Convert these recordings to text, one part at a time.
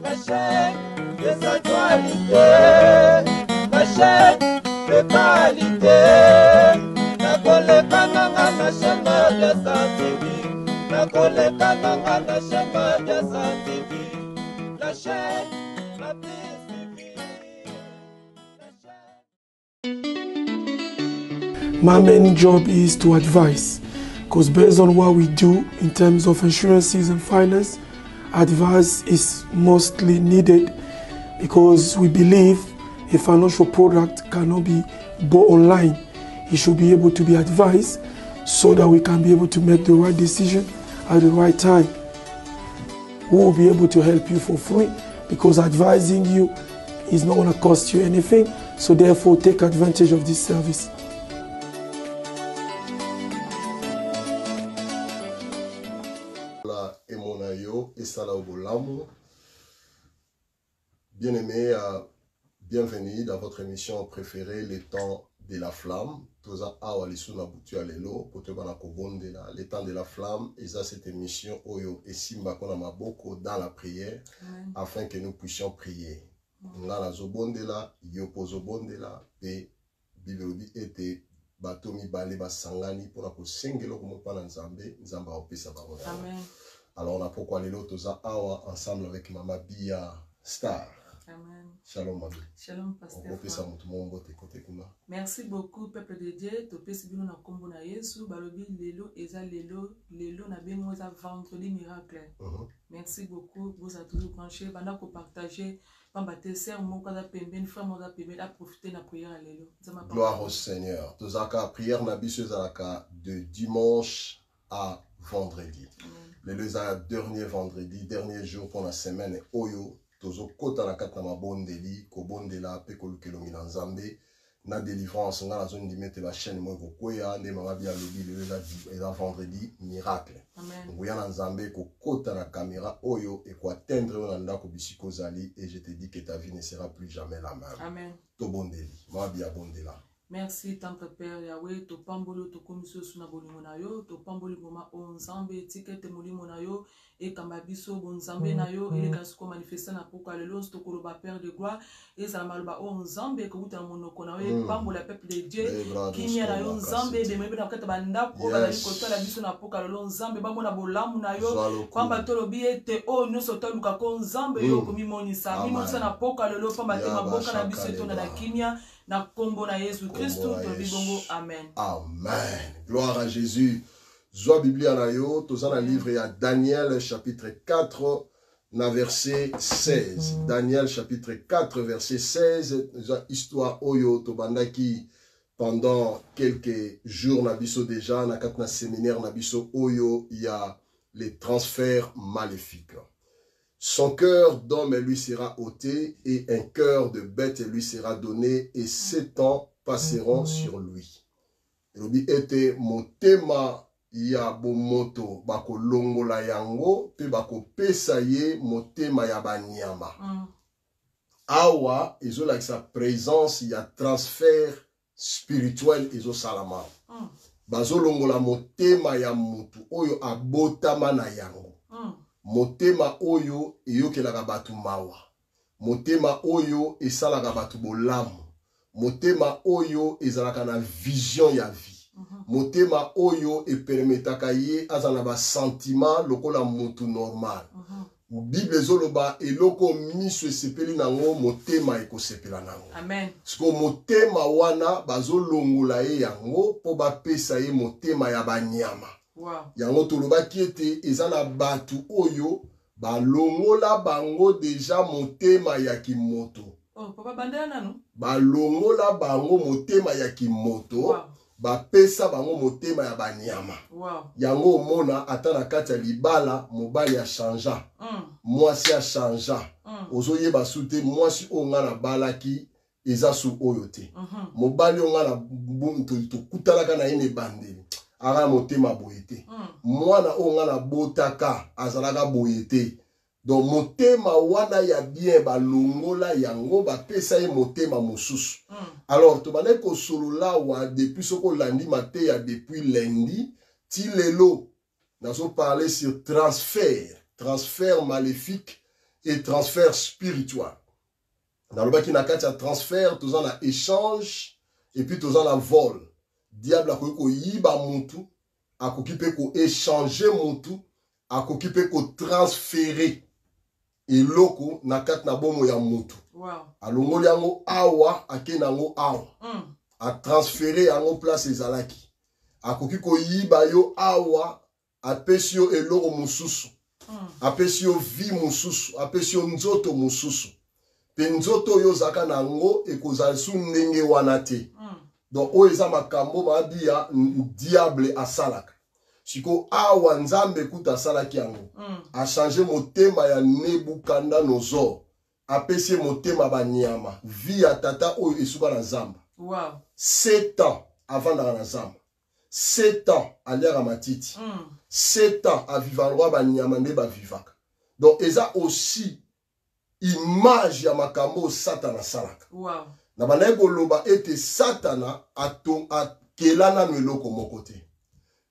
La chaîne des actualités. La chaîne de qualité. Nakoleka nanga na chaîne Madiasa TV. Nakoleka nanga na chaîne Madiasa TV. La chaîne la plus suivie. La chaîne. My main job is to advise, because based on what we do in terms of insurances and finance, advice is mostly needed because we believe a financial product cannot be bought online. It should be able to be advised so that we can be able to make the right decision at the right time. We will be able to help you for free because advising you is not going to cost you anything. So therefore, take advantage of this service. La emona yo esala yo bolamu. Bien-aimé, bienvenue dans votre émission préférée, Le Temps de la Flamme. Toza awa lisusu na butu ya lelo po toyeba na kobondela. Le Temps de la Flamme eza cette émission oyo esimbako na maboko dans la prière. Amen. Afin que nous puissions prier. Nga nazobondela, yo mpo ozobondela, mpe Bible elobi ete bato mibale basangani mpona kosenga eloko moko mpa na Nzambe, Nzambe akopesa bango yango. Amen. Alors na pokwa lelo toza awa ensemble avec Mama Biya Star. Amen. Shalom mami. Shalom pasteur. Okopesa moto moko mbote kote kuna. Merci beaucoup peuple de Dieu, topesi bino na kombo na Yesu, balobi lelo eza lelo, lelo na bengo eza vendredi miracle. Merci beaucoup, vous êtes toujours branché, banda ko partager pamba te sœur moko aza pembeni, frère moko aza pembeni, a profiter na prière ya lelo. Nzambe apambola. Gloire au Seigneur. Tozalaka prière na biso ezalaka de dimanche à vendredi. Amen. Lelo eza dernier vendredi, dernier jour pour la semaine oyo tozokota na kati na mabondeli, kobondela pe koluka elongi na Nzambe na délivrance. Nga nazondima ete ba chaîne moko ekokweya nde mama Bia alobi lelo eza vendredi miracle. Amen. Nguya na Nzambe ekokota na caméra oyo ekoatteindre yo na ndako bisika ozali, et je te dis que ta vie ne sera plus jamais la même. Amen. Tobondeli. Mama Bia bondela. Merci tendre Père Yahweh, topamboli tokomisi yo na bolingo na yo, topamboli ngoma o Nzambe, tika ete molimo na yo ekamba biso bonzambe na yo eleka siko manifester na pokwa lelo, tokoloba Père de gloire, ezala maloba o Nzambe ekowuta na monoko na yo, epambola peuple de Dieu, Lebra kimia na yo dos Nzambe, Kasete. ebemeli na kati ya bandako oyo bazali Yes. kotala biso na pokwa lelo Nzambe, bamona bolamu na yo, Zwa lokumu. pamba tolobi ete oyo nyonso toluka ko Nzambe yo okomimonisa, Amen. mimonisa na pokwa lelo, pamba te Ya maboka na biso bashaka etonda na lebra. kimia. Na kombo na Yesu Kombo Kristu, na tolobi Yesu. bongo, amen. Amen. Gloire à Jésus. Zwa Biblia na yo, toza na livre ya Daniel chapitre 4 na verset 16. Daniel chapitre 4 verset 16, eza histoire oyo tobandaki pendant quelques jours na biso déjà na kati na séminaire na biso oyo ya les transferts maléfiques. Son cœur d'homme lui sera ôté et un cœur de bête lui sera donné et 7 ans passeront sur lui. Elobi ete motema ya bomoto bakolongola yango pe bakopesa ye motema ya banyama. Awa ezolakisa présence ya transfert spirituel ezosalama. Bazolongola motema ya motu oyo abotama na yango. Motema oyo eyokelaka bato mawa. Motema oyo esalaka bato bolamu. Motema oyo ezalaka na vision ya vie. Motema oyo epermetaka ye aza na ba sentiment lokola motu normal. Bible ezoloba eloko miso esepeli nango, motema ekosepela nango. Amen. Siko motema wana bazolongola ye yango po bapesa ye motema ya banyama. Wow. Yango tolobaki ete eza na bato oyo balongola bango deja motema ya kimoto. Oh, papa bandela nanu? Balongola bango motema ya kimoto. Wow. Bapesa bango motema ya banyama. Wow. Yango omona ata na kati ya libala mobali a changea. Mwasi a changea. Ozoyeba su te mwasi oyo nga nabalaki eza su oyo te. Mobali oyo nga na tokutanaka na ye na ebandeli, aka na motema boye te. Mwana oyo nga nabotaka azalaka boye te. Donc motema wana ya bien balongola yango bapesa ye motema mosusu. Alors tobandaki kosolola wa depuis soko olandi mateya depuis lundi ti lelo nazo parler sur transfert, transfert maléfique et transfert spirituel. Nalobaki na kati ya transfert toza na échange et puis toza na vol. Diable akoki koyiba mutu, akoki mpe koéchange mutu, akoki mpe kotransfere eloko na kati na bomo ya mutu. Wow. Alongoli yango awa, ake na yango awa. Atransfere yango place ezalaki. Akoki koyiba yo awa, apesi yo eloko mosusu. Apesi yo vie mosusu, apesi yo nzoto mosusu. Pe nzoto oyo ozalaka na yango ekozala su ndenge wana te. Donc oyo eza makambo mabi ya diable asalaka. Siko awa Nzambe kuta asalaki yango. A changer motema ya Nebuchadnezzar. Apesi ye motema ba nyama. Vie ya tata oyo esuka na zamba. Wow. 7 ans avandaka na zamba. 7 ans aliaka matiti. 7 ans avivaka lokola ba nyama nde bavivaka. Donc eza aussi image ya makambo Satana asalaka. Wow. Na bandaki koloba ete Satana akela nanu eloko moko te.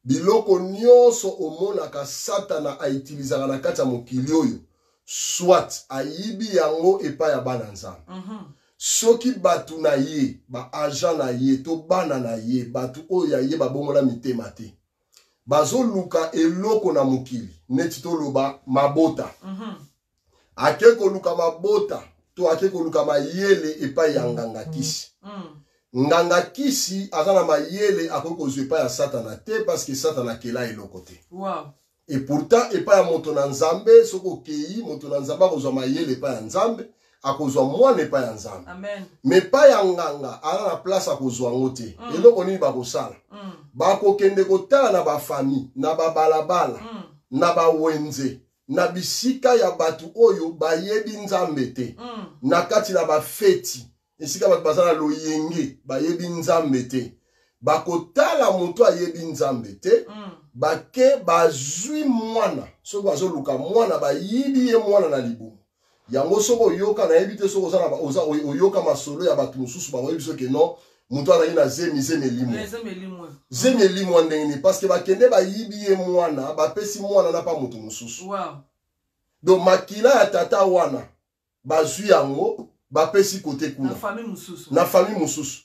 Biloko nyonso omonaka Satana autilisaka na kati ya mokili oyo, soit ayibi yango epai ya bana Nzambe. Soki bato na ye, ba agent na ye to bana na ye, bato oyo ya ye babongola mitema te, bazoluka eloko na mokili neti toloba mabota. Ake koluka mabota to ake koluka mayele epai ya nganga kisi. Nganga kisi aza na mayele akoki kozwa epai ya Satana te parce que Satana akela eloko te. Wow. Et pourtant epai ya moto na Nzambe, soki okei moto na Nzambe akozwa mayele epai ya Nzambe, akozwa mwana epai ya Nzambe. Amen. Mais epai ya nganga aza na place akozwa yango te. Eloko nini bakosala? Bakokende kotala na ba famille, na ba balabala, na ba wenze, na bisika ya bato oyo bayebi Nzambe te. Na kati na ba feti, esika bato baza na loyenge, bayebi Nzambe te. Bakotala moto ayebi Nzambe te, bake bazwi mwana, soki bazoluka mwana bayibi ye mwana na libumu. Yango soki oyoka, nayebi te soki oza na ba, oza, oyoka masolo ya bato mosusu bakoyebi soki non, moto azalaki na zemi, zemi elimwa. Zemi elimwa. Zemi elimwa ndenge nini? Parce que bakende bayibi ye mwana, bapesi mwana na pa moto mosusu. Wow. Donc makila ya tata wana bazwi yango, bapesi kote kuna. Na famille mosusu. Na famille mosusu.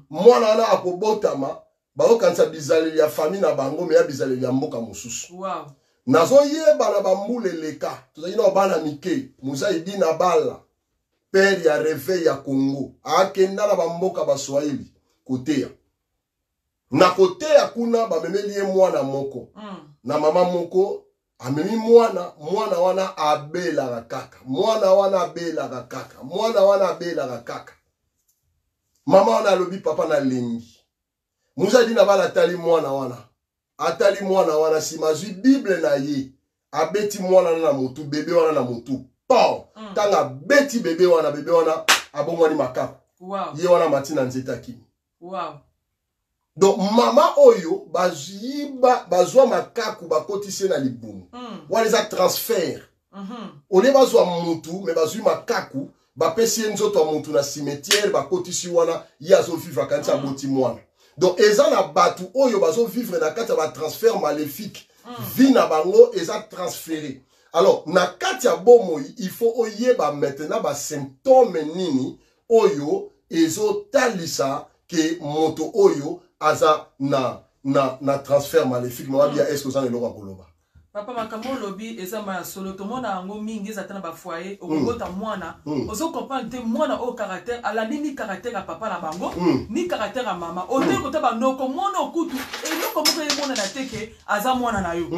Mwana wana akobotama, bakokanisa bizaleli ya famille na bango, mais ya bizaleli ya mboka mosusu. Wow. Nazoyeba na bambula eleka, tozalaki na bana mike, Muzai Dina Bala, père ya réveil ya Congo, akenda na bamboka baswahili koteya. Na koteya kuna bamemeli ye mwana moko. Na mama moko amemi mwana, mwana wana abelaka kaka, mwana wana abelaka kaka, mwana wana abelaka kaka. Mama wana alobi papa na lengi. Muzai Dina Bala atali mwana wana. Atali mwana wana sima azwi Bible na ye. Abeti mwana na motu, bebe wana na motu. Pow! Tanga abeti bebe wana, bebe wana abongwani makaku. Wow. Ye wana mati na nzete akimi. Wow. Donc mama oyo baziba bazwa makaku bakotisi ye na libumu. Wana eza transfert. Olie bazwa mutu mais bazwi makaku bapesi ye nzoto ya mutu na cimetière bakotisi wana ye azovivre akanisi aboti mwana. Donc eza na batu oyo bazovivre na kati ya ba transfert maléfique. Vie na bango eza transféré. Alors na kati ya bomoi il faut oyeba maintenant ba symptômes nini oyo ezotalisa ke moto oyo aza na transfert maléfique. Mama Bia, est-ce que oza na eloko ya koloba? Papa, makambo olobi eza ma ya solo, tomona yango mingi eza ta na ba foyer, okobota mwana, ozo comprendre te mwana oyo caractère alandi ni caractère ya papa na bango, ni caractère ya mama. Otoyi kota banoko mwana okutu eloko moko emonana te ke aza mwana na yo.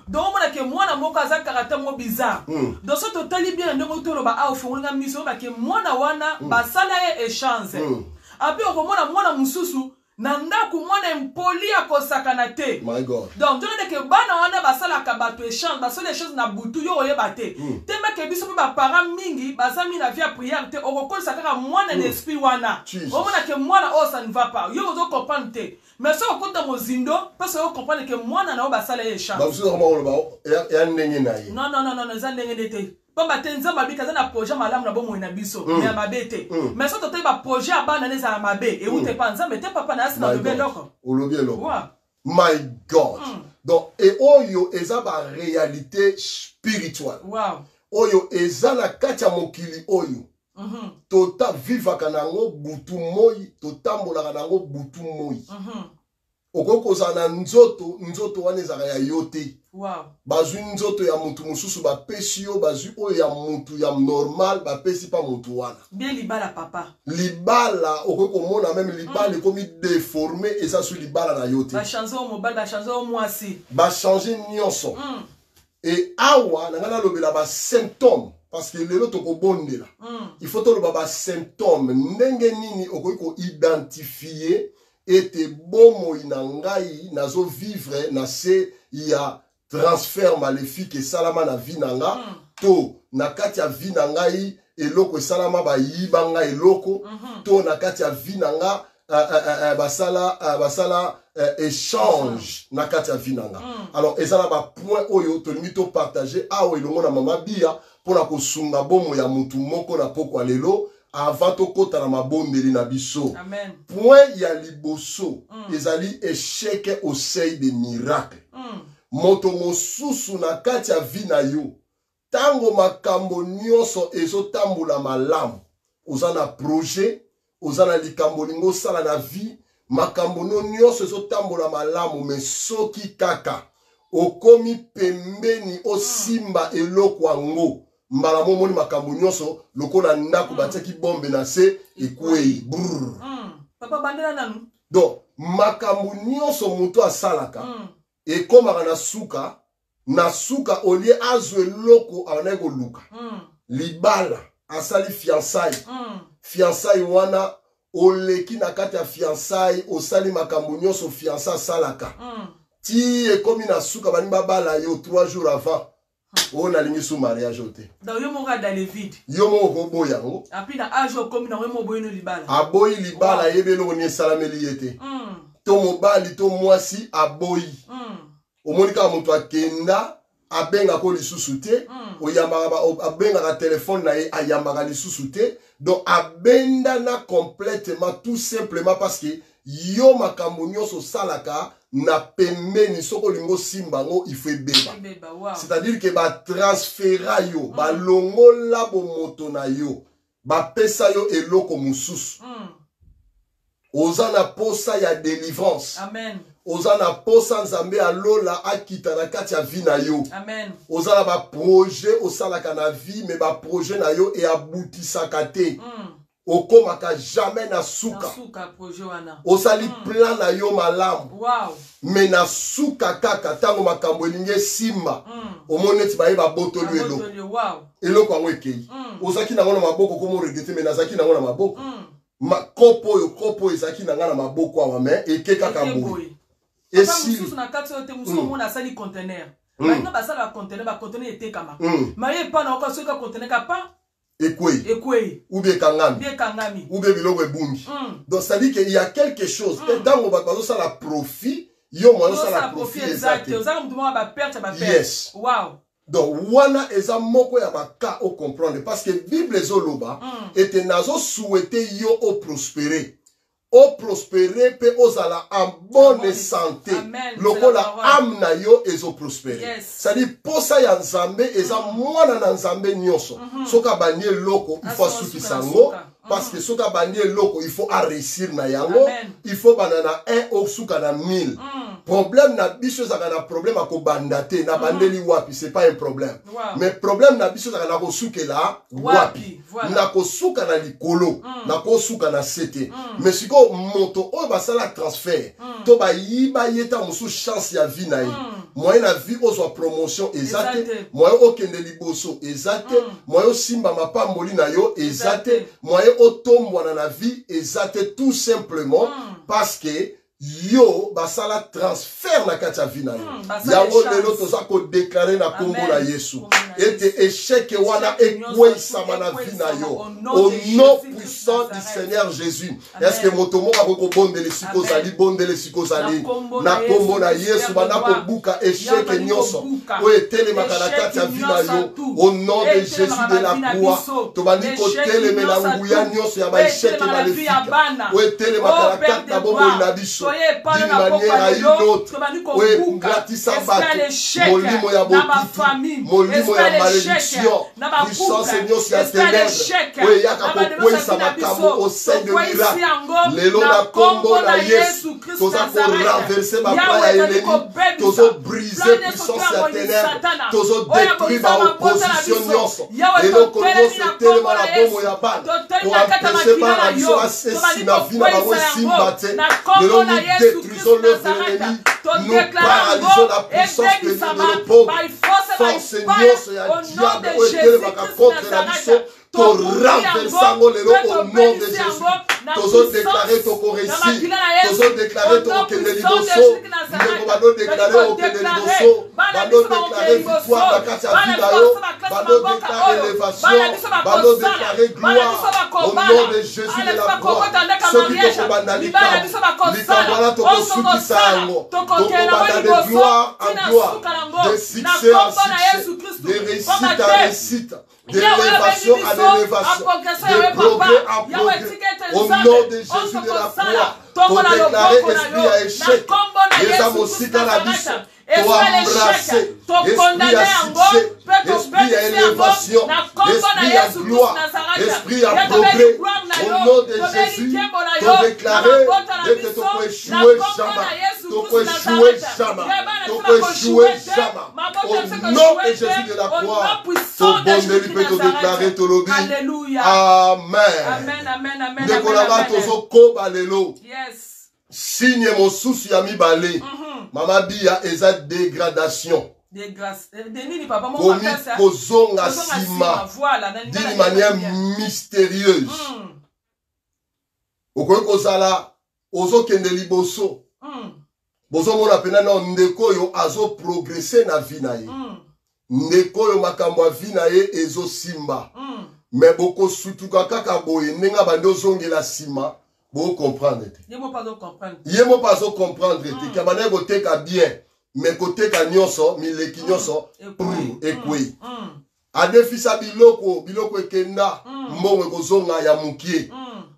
Donc omona ke mwana moko aza caractère moko bizarre. Donc soki totali bien ndenge toloba awa ofongoli nga miso, oyeba ke mwana wana basala ye échange. Ape okomona mwana mosusu na ndako mwana impoli akosakana te. My God. Donc tolanda ke bana wana basalaka bato échange, basala échange na butu yo oyeba te. Temba ke biso pe ba parents mingi baza mi na vie ya prière te, okokolisa kaka mwana na esprit wana. Jesus. Omona ke mwana oyo ça ne va pas. Yo ozo comprendre te. Mais soki okota mozindo, mpe soki ocomprendre ke mwana na yo basala ye échange. Ba mosusu bakoma koloba, ya ndenge na ye. Non, non, non, non, non, eza ndenge nde te. Pamba te Nzambe abika aza na projet malamu na bomoi na biso, mais ya mabe te. Mais soki totali ba projet ya bana na ezala mabe, ewute pa Nzambe te, papa na yasi na My lobi God. eloko. Olobi eloko. Wa. My God. Donc, et oyo eza ba réalité spirituelle. Wow. Oyo eza na kati ya mokili oyo. Tota vivaka na yango butu moi, totambolaka na yango butu moi. Okoki kozala na nzoto, nzoto wana ezalaka ya yo te. Bazwi nzoto ya mutu mosusu bapesi yo, bazwi oyo ya mutu ya normal bapesi pa mutu wana. Bien libala papa. Libala okoki komona meme libala ekomi déformé, eza su libala na yo te. Ba changer oyo mobali, ba changer oyo mwasi. Ba changer nyonso. Et awa na ngai nalobela ba symptômes parce que lelo tokobondela. Il faut toloba ba symptômes ndenge nini okoki ko identifier ete bomoi na ngai nazo vivre na se ya transfert maléfique esalama na vie na nga, to na kati ya vie na ngai eloko esalama bayiba nga eloko, to na kati ya vie na nga basala échange na kati ya vie na nga. Alors eza na ba point oyo tolingi to partager awa elongo na mama Bia mpona kosunga bomoi ya mutu moko na pokwa lelo avant tokota na mabondeli na biso. Amen. Point ya liboso ezali échec au seuil des miracles. Moto mosusu na kati ya vie na yo, tango makambo nyonso ezotambola malamu, oza na projet, oza na likambo olingi osala na vie, makambo no nyonso ezotambola malamu, mais soki kaka okomi pembeni osimba eloko yango, mbala momoni makambo nyonso lokola ndako batiaki bombe na se ekwei. Brrr. Papa bandela nanu. Donc makambo nyonso moto asalaka ekomaka na suka, na suka olie azwa eloko abandaki koluka. Libala asali fiançailles. Fiançailles wana oleki na kati ya fiançailles, osali makambo nyonso fiançailles asalaka. Ti ekomi na suka balingi babala yo 3 jours avant. Oyo nalingi su mariage oyo te. Donc yo moko dans le vide. Yo moko okoboya yango. Api na âge okomi na yo moko boyi no libala. Aboyi libala, ayebi eloko nini esalameli ye te. To mobali to mwasi aboyi. Omoni kaka moto akenda abengaka lisusu te, oyambaka abengaka telefone na ye ayambaka lisusu te. Donc abendana complètement, tout simplement parce que yo makambo nyonso osalaka na pembeni, soki olingi osimba yango il faut ebeba. Ebeba, wow. C'est-à-dire que batransfera yo, balongola bomoto na yo, bapesa yo eloko mosusu. Oza na posa ya délivrance. Amen. Oza na posa Nzambe alola akita na kati ya vie na yo. Amen. Oza na ba projet osalaka na vie, mais ba projet na yo e aboutisaka te. Okomaka jamais na suka. Na suka projet wana. Osali plan na yo malamu. Wow. Mais na suka kaka tango makambo elingi esimba. Omoni neti baye babotoli eloko. Babotoli, wow. Eloko yango ekei. Ozalaki nango na maboko komo regretter, mais nazalaki nango na maboko. Ma kopo oyo, kopo ezalaki na nga na maboko awa, mais eke kaka Eke boye. boye. Esili. Papa mosusu na kati oyo te, mosusu omona asali conteneur. Baninga basala ba conteneur, ba conteneur etekama. Mais ye epa na oka soki ka conteneur ka pa, Ekwei. Ekwei. Ou bien ekangami. Bien ekangami. Ou bien biloko ebungi. Donc ça dit qu'il y a quelque chose. Ntango bato bazosala profit, yo moyo osala Osala profit profit eza eza te. te. Ozalaka motu moko ya ba perte, ya ba perte. Yes. Wow. Donc wana eza moko ya ba cas o comprendre parce que Bible ezoloba ete nazo souhaiter yo o prospérer. O prospérer pe ozala en bonne Bonne santé. Amen. Lokola C'est la parole. âme na yo ezo prospérer. Yes. C'est-à-dire posa ya Nzambe eza mwana na Nzambe nyonso. Soki abandi eloko, il faut Aso asukisa asuka na yango. suka. Parce que soki abandi eloko, il faut a réussir na yango. Amen. Il faut banda na 1 osuka na 1000. Problème na biso ezalaka na problème ya kobanda te, na bandeli wapi, c'est pas un problème. Wow. Mais problème na biso ezalaka na kosukela Wapi, wapi. voilà. Na kosuka na likolo, na kosuka na se te. Mais sikoyo moto oyo basala transfert, to bayiba ye ta mosusu chance ya vie na ye. Moyen na vie ozwa promotion eza Eza te, te. moyen okende liboso eza te, moyen osimba mapamboli na yo eza Eza te, te. moyen otombwana na vie eza te, tout simplement parce que yo basala transfert na kati ya vie na yo. Basala Yango échange. lelo toza kodéclare na kombo Amen. na Yesu Kombo na ete Yesu. échec wana Échec nyonso ekweyisama na vie na yo ekweyisama au nom au de nom Jésus-Christ puissant de du Nazareth. Seigneur Jésus. Amen. Est-ce que moto moko akoki kobondela esika Amen. ozali, bondela esika ozali Na kombo na na kombo na Yesu, Yesu, Père banda de gloire. kobuka échec Yamba nyonso kobuka. oyo etelemaka na Échec kati ya vie na nyonso yo tu. au nom de Etelemaka Jésus de na la vie na croix. biso. Tobandi Échec kotelemela nyonso nguya tu. nyonso ya ba échec Etelemaka na vie ya maléfique bana. oyo etelemaka Oh, na Père kati de na bomoi gloire. na biso. nyonso d'une manière à une autre oyo eklatisa bato molimo ya botutu molimo ya malédiction puissance nyonso ya ténèbre oyo eyaka kokweyisa makambo au sein de miracle lelo na nkombo na yesu toza korenverse baplan ya ennemi tozobrise puissance ya ténèbre tozodétruire baopposition nyonso eloko nyonso etelema na bomo ya bana koempeshe bana na biso basesima vi na bango esimba te lelo nous détruisons l'œuvre de l'ennemi nous paralysons la puissance de nos pauvres force nyonso ya diable oyo etelemaka contre na biso torenverse yango lelo au nom de jésus tozodeklare tokoreusir tozodeklare tokokende liboso ndeko badodeklare okende liboso badodeklare victoire na kati ya vi na yo badodeklare élévation badodeklare gloire au nom de jésus de la croix soki tokobanda likambo likambo wana tokosukisa yango tokobanda de gloire en gloire de succès en succès de réussite en réussite d'élévation en élévation, de progrès en progrès. Au nom de Jésus de la croix, todéclare esprit ya échec eza mosika na biso toembrasse esprit ya succès, esprit ya élévation, esprit ya gloire, esprit ya progrès. Au nom de Jésus, todéclare ete tokoéchoue jamais, tokoéchoue jamais, tokoéchoue jamais. Au nom de Jésus de la croix, tobondeli mpe todeklare tolobi amen. Ndeko na nga, tozokoba lelo signe mosusu ya mibale. Mama Biya, eza dégradation, komi kozonga nsima d'une manière mystérieuse. Okoki kozala ozokende liboso, bozomona mpena na ndeko oyo azoprogresse na vie na ye, ndeko oyo makambo ya vie na ye ezosimba, me bokosutuka kaka boye ndenge abandi ozongela nsima, bocomprendre te. Ye moko azocomprendre te ke abandaki koteka bien, me koteka nyonso mileki nyonso ekwei, adefisa biloko, biloko ekenda, mbongo ekozonga ya mokie,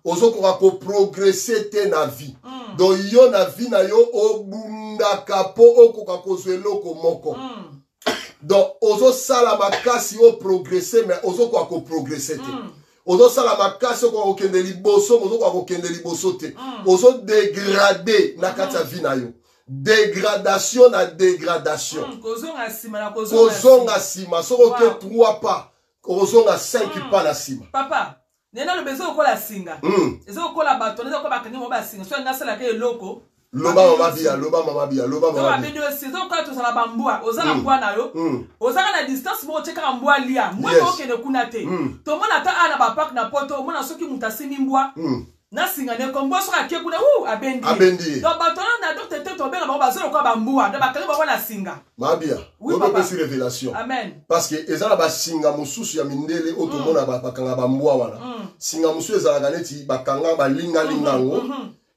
ozokoka koprogresse te na vie. Donc yo na vie na yo obundaka mpo okoka kozwa eloko moko. Donc ozosala makasi oprogresse, mais ozokoka koprogresse te. Ozosala makasi okoka kokende liboso, ozokoka kokende liboso te. Ozodegrade na kati ya vie na yo, dégradation na dégradation. Kozonga nsima, soki oke 3 pas, okozonga 5 pas na nsima. Papa, nde naloba eza lokola singa, eza lokola bato, eza lokola bakangi bango basinga. So nasalaka eloko. Loba, mama Bia, loba, mama Bia, loba, mama Bia. Babedi osi, eza lokola tozala bambwa. Oza na mbwa na yo, ozaka na distance moko, otie kaka mbwa lia mbwa, okende kuna te. Tomona ata a na bapark na Poto, omona soki moto asimbi mbwa na singa ndeko, mbwa soki ake kuna u abendi. Abendi ye. Donc bato wana na docteur te, tobenga bango baza lokola bambwa, donc bakangi bango na singa. Mabia. Oui, oyo papa. Opesi révélation. Amen. Parce que eza na basinga mosusu ya mindele oyo tomona bakanga bambwa wana. Singa mosusu ezalaka neti bakanga balingalinga yango,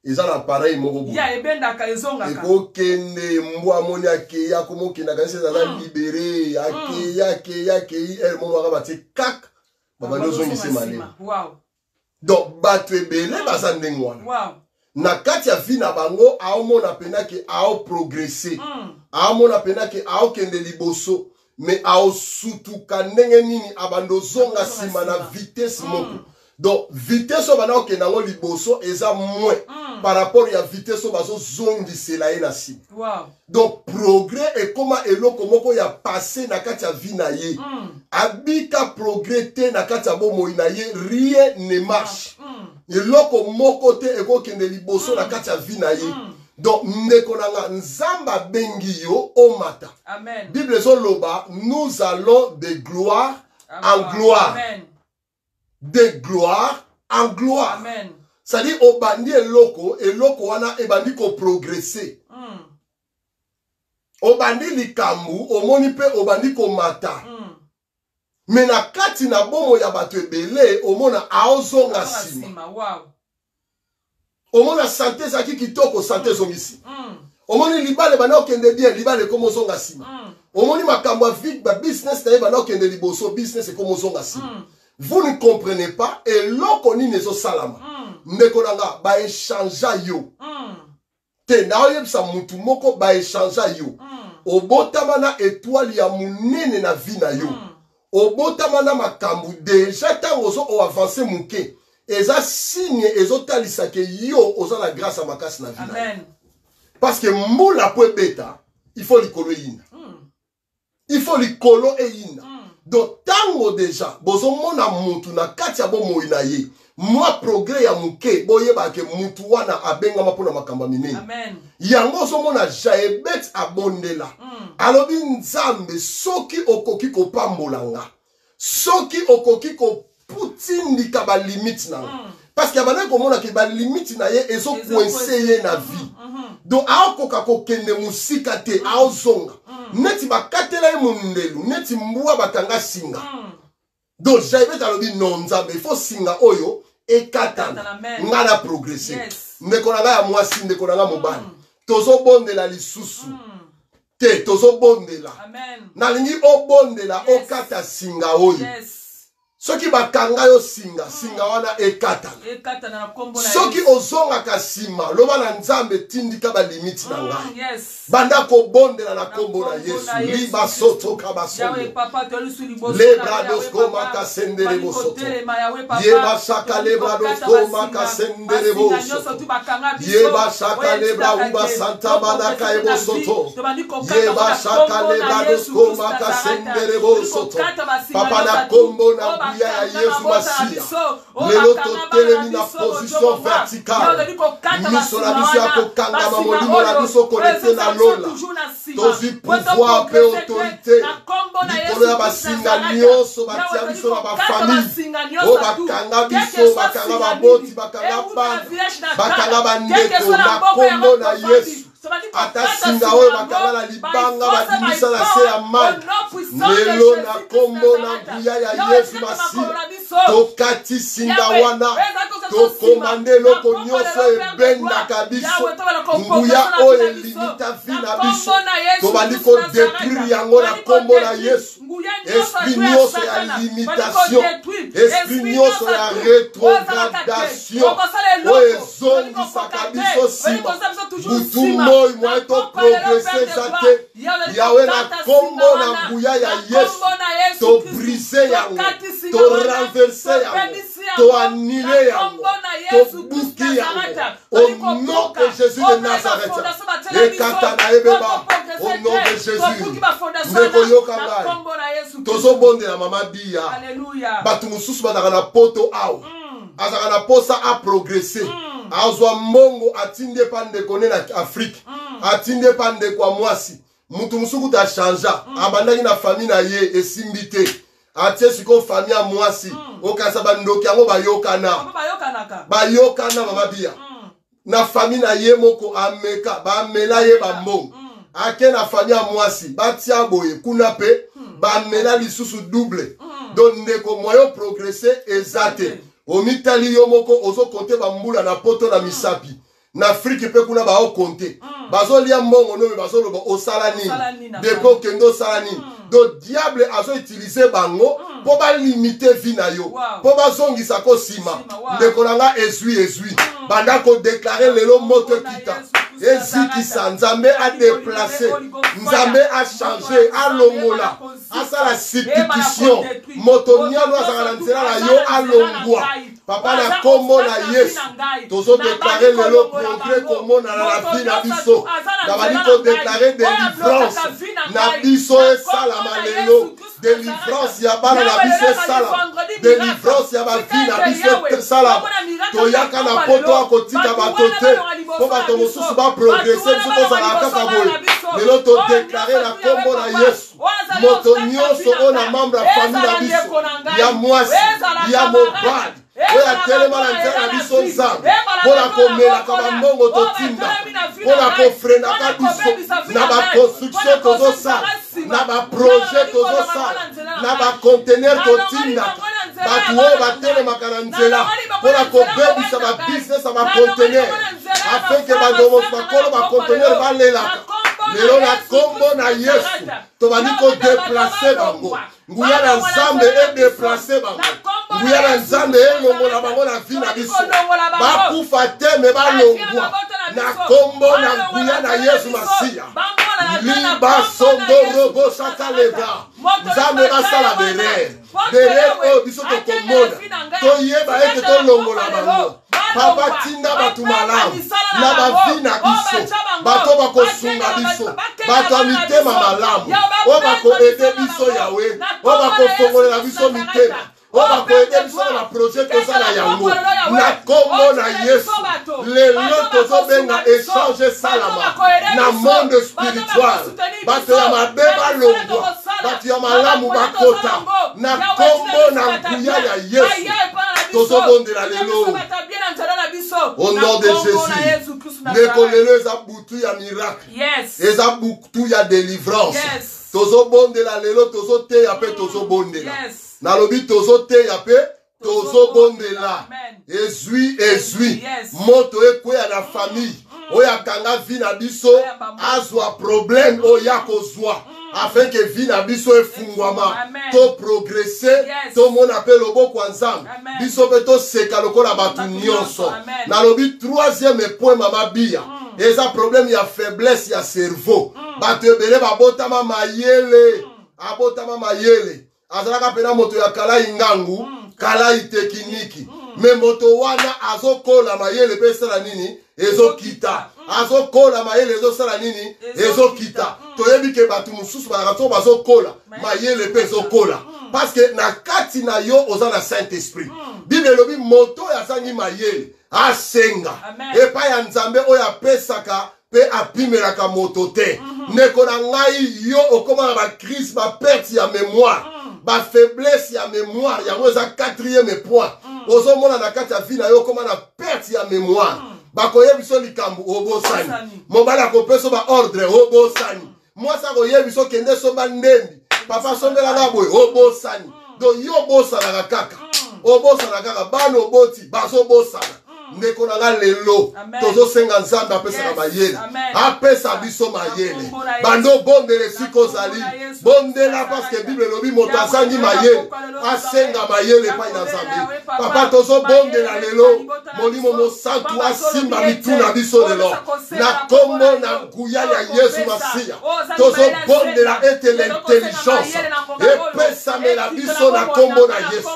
eza na appareil moko boye. Ya ebendaka, ezongaka. Ekokende, mbwa amoni akei, akomokende, akanisi aza libéré, akei, akei, akei, ere moko aka batie kak, babandi ozongisa malema. Donc bato ebele baza ndenge wana na kati ya vie na bango. Aomona mpena ke aoprogresse, aomona mpena ke aokende liboso, me aosutuka ndenge nini abandi ozonga nsima na vitesse moko. Donc vitesse oyo banda kokende yango liboso eza moins par rapport ya vitesse oyo bazozongisela ye na nsima. Donc progrès ekóma eloko moko ya passé na kati ya vie na ye. Abika progrès te na kati ya bomoi na ye, rien ne marche, eloko moko te ekokende liboso na kati ya vie na ye. Donc ndeko na nga, Nzambe abengi yo omata. Amen. Bible ezoloba: nous allons de gloire en gloire. Amen. De gloire en gloire. Amen. C'est-à-dire obandi eloko, eloko wana ebandi koprogresse. Obandi likambo, omoni mpe obandi komata, me na kati na bomoi ya bato ebele omona aozonga nsima. Nsima, wow. Omona santé ezalaki kitoko, santé ezongi nsima. Omoni libala ebanda okende bien, libala ekoma ozonga nsima. Omoni makambo ya vie, babusiness na ye banda okende liboso, business ekoma ozonga nsima. Vous ne comprenez pas eloko nini ezosalama. Ndeko na nga, baéchangea yo. Te, naoyebisa mutu moko baechangea yo. Obotama na etoile ya monene na vie na yo. Obotama na makambo deja. Ntango ozo oavance moke, eza signe ezotalisa ke yo oza na grâce ya makasi na vie na yo. Amen. Parce que mbula po ebeta, il faut likolo eyinda. Il faut likolo eyinda. Donc ntango deja bozomona mutu na kati ya bomoi na ye mwa progrès ya moke, boyeba ke mutu wana abengama mpona makambo ya minene. Amen. Yango ozomona Jaebet abondela. Alobi: Nzambe, soki okoki kopambola nga, soki okoki koputindika balimite na nga. Parce que abandaki komona ke balimite na ye ezocoincer ye na vie. Donc aokoka kokende mosika te, aozonga neti bakatela ye mondelu, neti mbwa bakanga singa. Donc Jaebet alobi: non, Nzambe, il faut singa oyo ekatana. Ekatana, amen. Nga na progresse. Ndeko na ngai ya mwasi, ndeko na ngai mobali, tozobondela lisusu te, tozobondela. Amen. Nalingi obondela. Okata singa oyo. Soki bakanga yo singa, singa wana ekatana. Ekatana na nkombo na Soki Yesu. ozongaka nsima, loba na Nzambe: tindika balimite na ngai. Banda kobondela na nkombo na nkombo Yesu. na Yesu. Libasotoka Yawe basondo papa, toyali liboso Lebrados koma kasendere bosoto. Yeba saka lebrados koma kasendere bosoto. Yeba saka lebra uba santa manaka ebosoto. Yeba saka lebrados koma kasendere bosoto. Papa, na kombo na nguya ya Yesu Masiya, lelo totelemi na position verticale, miso na biso ya kokangama, molimo na biso connecté na lola. Tozwi pouvoir mpe autorité likolo ya basinga nyonso batia biso na bafamille, oyo bakanga biso, bakanga baboti, bakanga bana, bakanga bandeko, na kombo na Yesu. Ata singa oyo bakanga na libanga, babimisa na se ya mai, lelo na kombo na nguya ya Yesu Masiya, tokati singa wana, tokomande eloko nyonso ebendaka biso, nguya oyo elimita vie na biso, tobandi kodétruire yango na kombo na Yesu. Esprit nyonso ya limitation, esprit nyonso ya rétrogradation oyo ezongisaka biso nsima butu moi, moye toprogresser eza te, Yawe, na kombo na nguya ya Yesu, tobrise yango, torenverser yango, toannuler yango, tobuki yango au nom de Jésus de Nazareth. Ekata na ebeba au nom de Jésus. Ndeko, yoka ngai, tozobondela mama Biya. Alléluia. Bato mosusu bazalaka na poto awa, azalaka na posa aprogresser, azwa mbongo, atindi epa ndeko ne na Afrique, atindi epa ndeko ya mwasi. Mutu mosusu kuta achangea, abandaki na famille na ye, esimbi te, atie sikoyo famille ya mwasi. Okanisa bandoki yango bayokana. Papa, bayokanaka. Bayokana, mama Biya. Na famille na ye moko ameka, bamela ye bambongo, ake na famille ya mwasi, batia boye kuna mpe bamela lisusu double. Donc ndeko, moyen progresser eza te. Omitali yo moko, ozocompter bambula na poto na misapi, na Afrique mpe kuna baocompter, bazolia mbongo nobe, bazoloba: osala Osala nini nini na depuis okende, osala nini? Donc diable azoutiliser bango mpo balimiter vie na yo, mpo bazongisa ko nsima. Nsima, wow. Ndeko na nga, ezwi ezwi, banda kodéclarer lelo: moto Kombo na ekita, Yesu Kristo ya ezikisa. Nazareth. Nzambe adéplacer, Nzambe achanger, alongola, asala substitution. Moto nyano azalaka na nzela na yo alongwa. Papa, na nkombo na Yesu, tozodéclarer lelo progrès komonana na vie na biso. Nabandi kodéclarer délivrance na biso esalama lelo, délivrance ya bana na biso esalama, délivrance ya bavie na biso esalama. Toyaka na poto ya kotika bato te mpo bato mosusu baprogresser, biso tozalaka kaka boye. Lelo todéclarer na nkombo na Yesu, moto nyonso oyo na membre ya famille na biso ya mwasi, ya mobali, oyo atelema na nzela na biso, Nzambe, mpo na komelaka bambongo totinda, mpo na kofreinaka biso na baconstruction tozosala, na baprojet tozosala, na baconteneur totindaka, bato oyo batelemaka na nzela mpo na kobebisa babusiness ya baconteneur, afin ke bakolo baconteneur balelaka, lelo na nkombo na Yesu tobandi kodéplacer bango. Nguya na Nzambe edéplacer bango, nguya na Nzambe elongola bango na vie na biso. Bakufa te, me balongwa. Na kombo na nguya na Yesu Masiya. Libasondoroboshakaleba. Nzambe basala berere. Berere oyo biso tokomona. Toyeba ete tolongola bango. Papa tinda bato malamu na bavi na biso, bato bakosunga biso, bato ya mitema malamu oyo bakoede biso Yawe, oyo bakofongolela biso mitema, oyo bakoede biso na baprojet toza na yango. Na nkombo na Yesu, lelo tozobenga echange esalama na monde spirituel. Bato ya mabe balongwa, bato ya malamu bakota. Na nkombo na nguya ya Yesu tozobondela lelo, au nom de Jésus. Ndeko, lelo eza butu ya miracle, eza butu ya délivrance. Tozobondela lelo, tozoteya mpe tozobondela. Nalobi tozoteya mpe tozobondela. Ezwi, ezwi moto ekweya na famille oyo akanga vie na biso, azwa problème oyo akozwa, afin que vie na biso efungwama, toprogresse, tomona mpe loboko ya Nzambe, biso mpe toseka lokola bato nyonso. Nalobi troisième point, mama Biya, eza problème ya faiblesse ya cerveau. Bato ebele babotama mayele, abotama mayele, azalaka mpena moto ya kalai ngangu, kalai tekiniki, me moto wana azokola, mayele mpe esala nini? Ezokita. Azokola, mayele ezosala nini? Ezokita. Toyebi ke bato mosusu bazalaka soko bazokola, mayele mpe ezokola, parce que na kati na yo oza na Saint Esprit. Bible elobi moto oyo azangi mayele asenga epai ya Nzambe oyo apesaka mpe apimelaka moto te. Ndeko na ngai, yo okóma na bacrise, baperte ya mémoire, bafaiblesse ya mémoire, yango eza quatrième point. Ozomona na kati ya vie na yo okóma na perte ya mémoire. Bakoyebi biso likambo, obosani. Mobali akopesa baordre, obosani. Mwasi akoyebi biso kende somba ndembi, papa asombelanga boye, obosani. Donc yo obosanaka kaka, obosana kaka. Bana oboti bazobosana. Ndeko na nga, lelo tozosenga Nzambe apesaka mayele, apesa biso mayele. Bando obondela esika ozali, bondela, parce que Bible elobi moto azangi mayele asenga mayele epai na Nzambe. Papa, tozobondela lelo, Molimo Mosantu asimba mitu na biso lelo na nkombo na nguya ya Yesu Masiya. Tozobondela ete l'intelligence epesamela biso na nkombo na Yesu.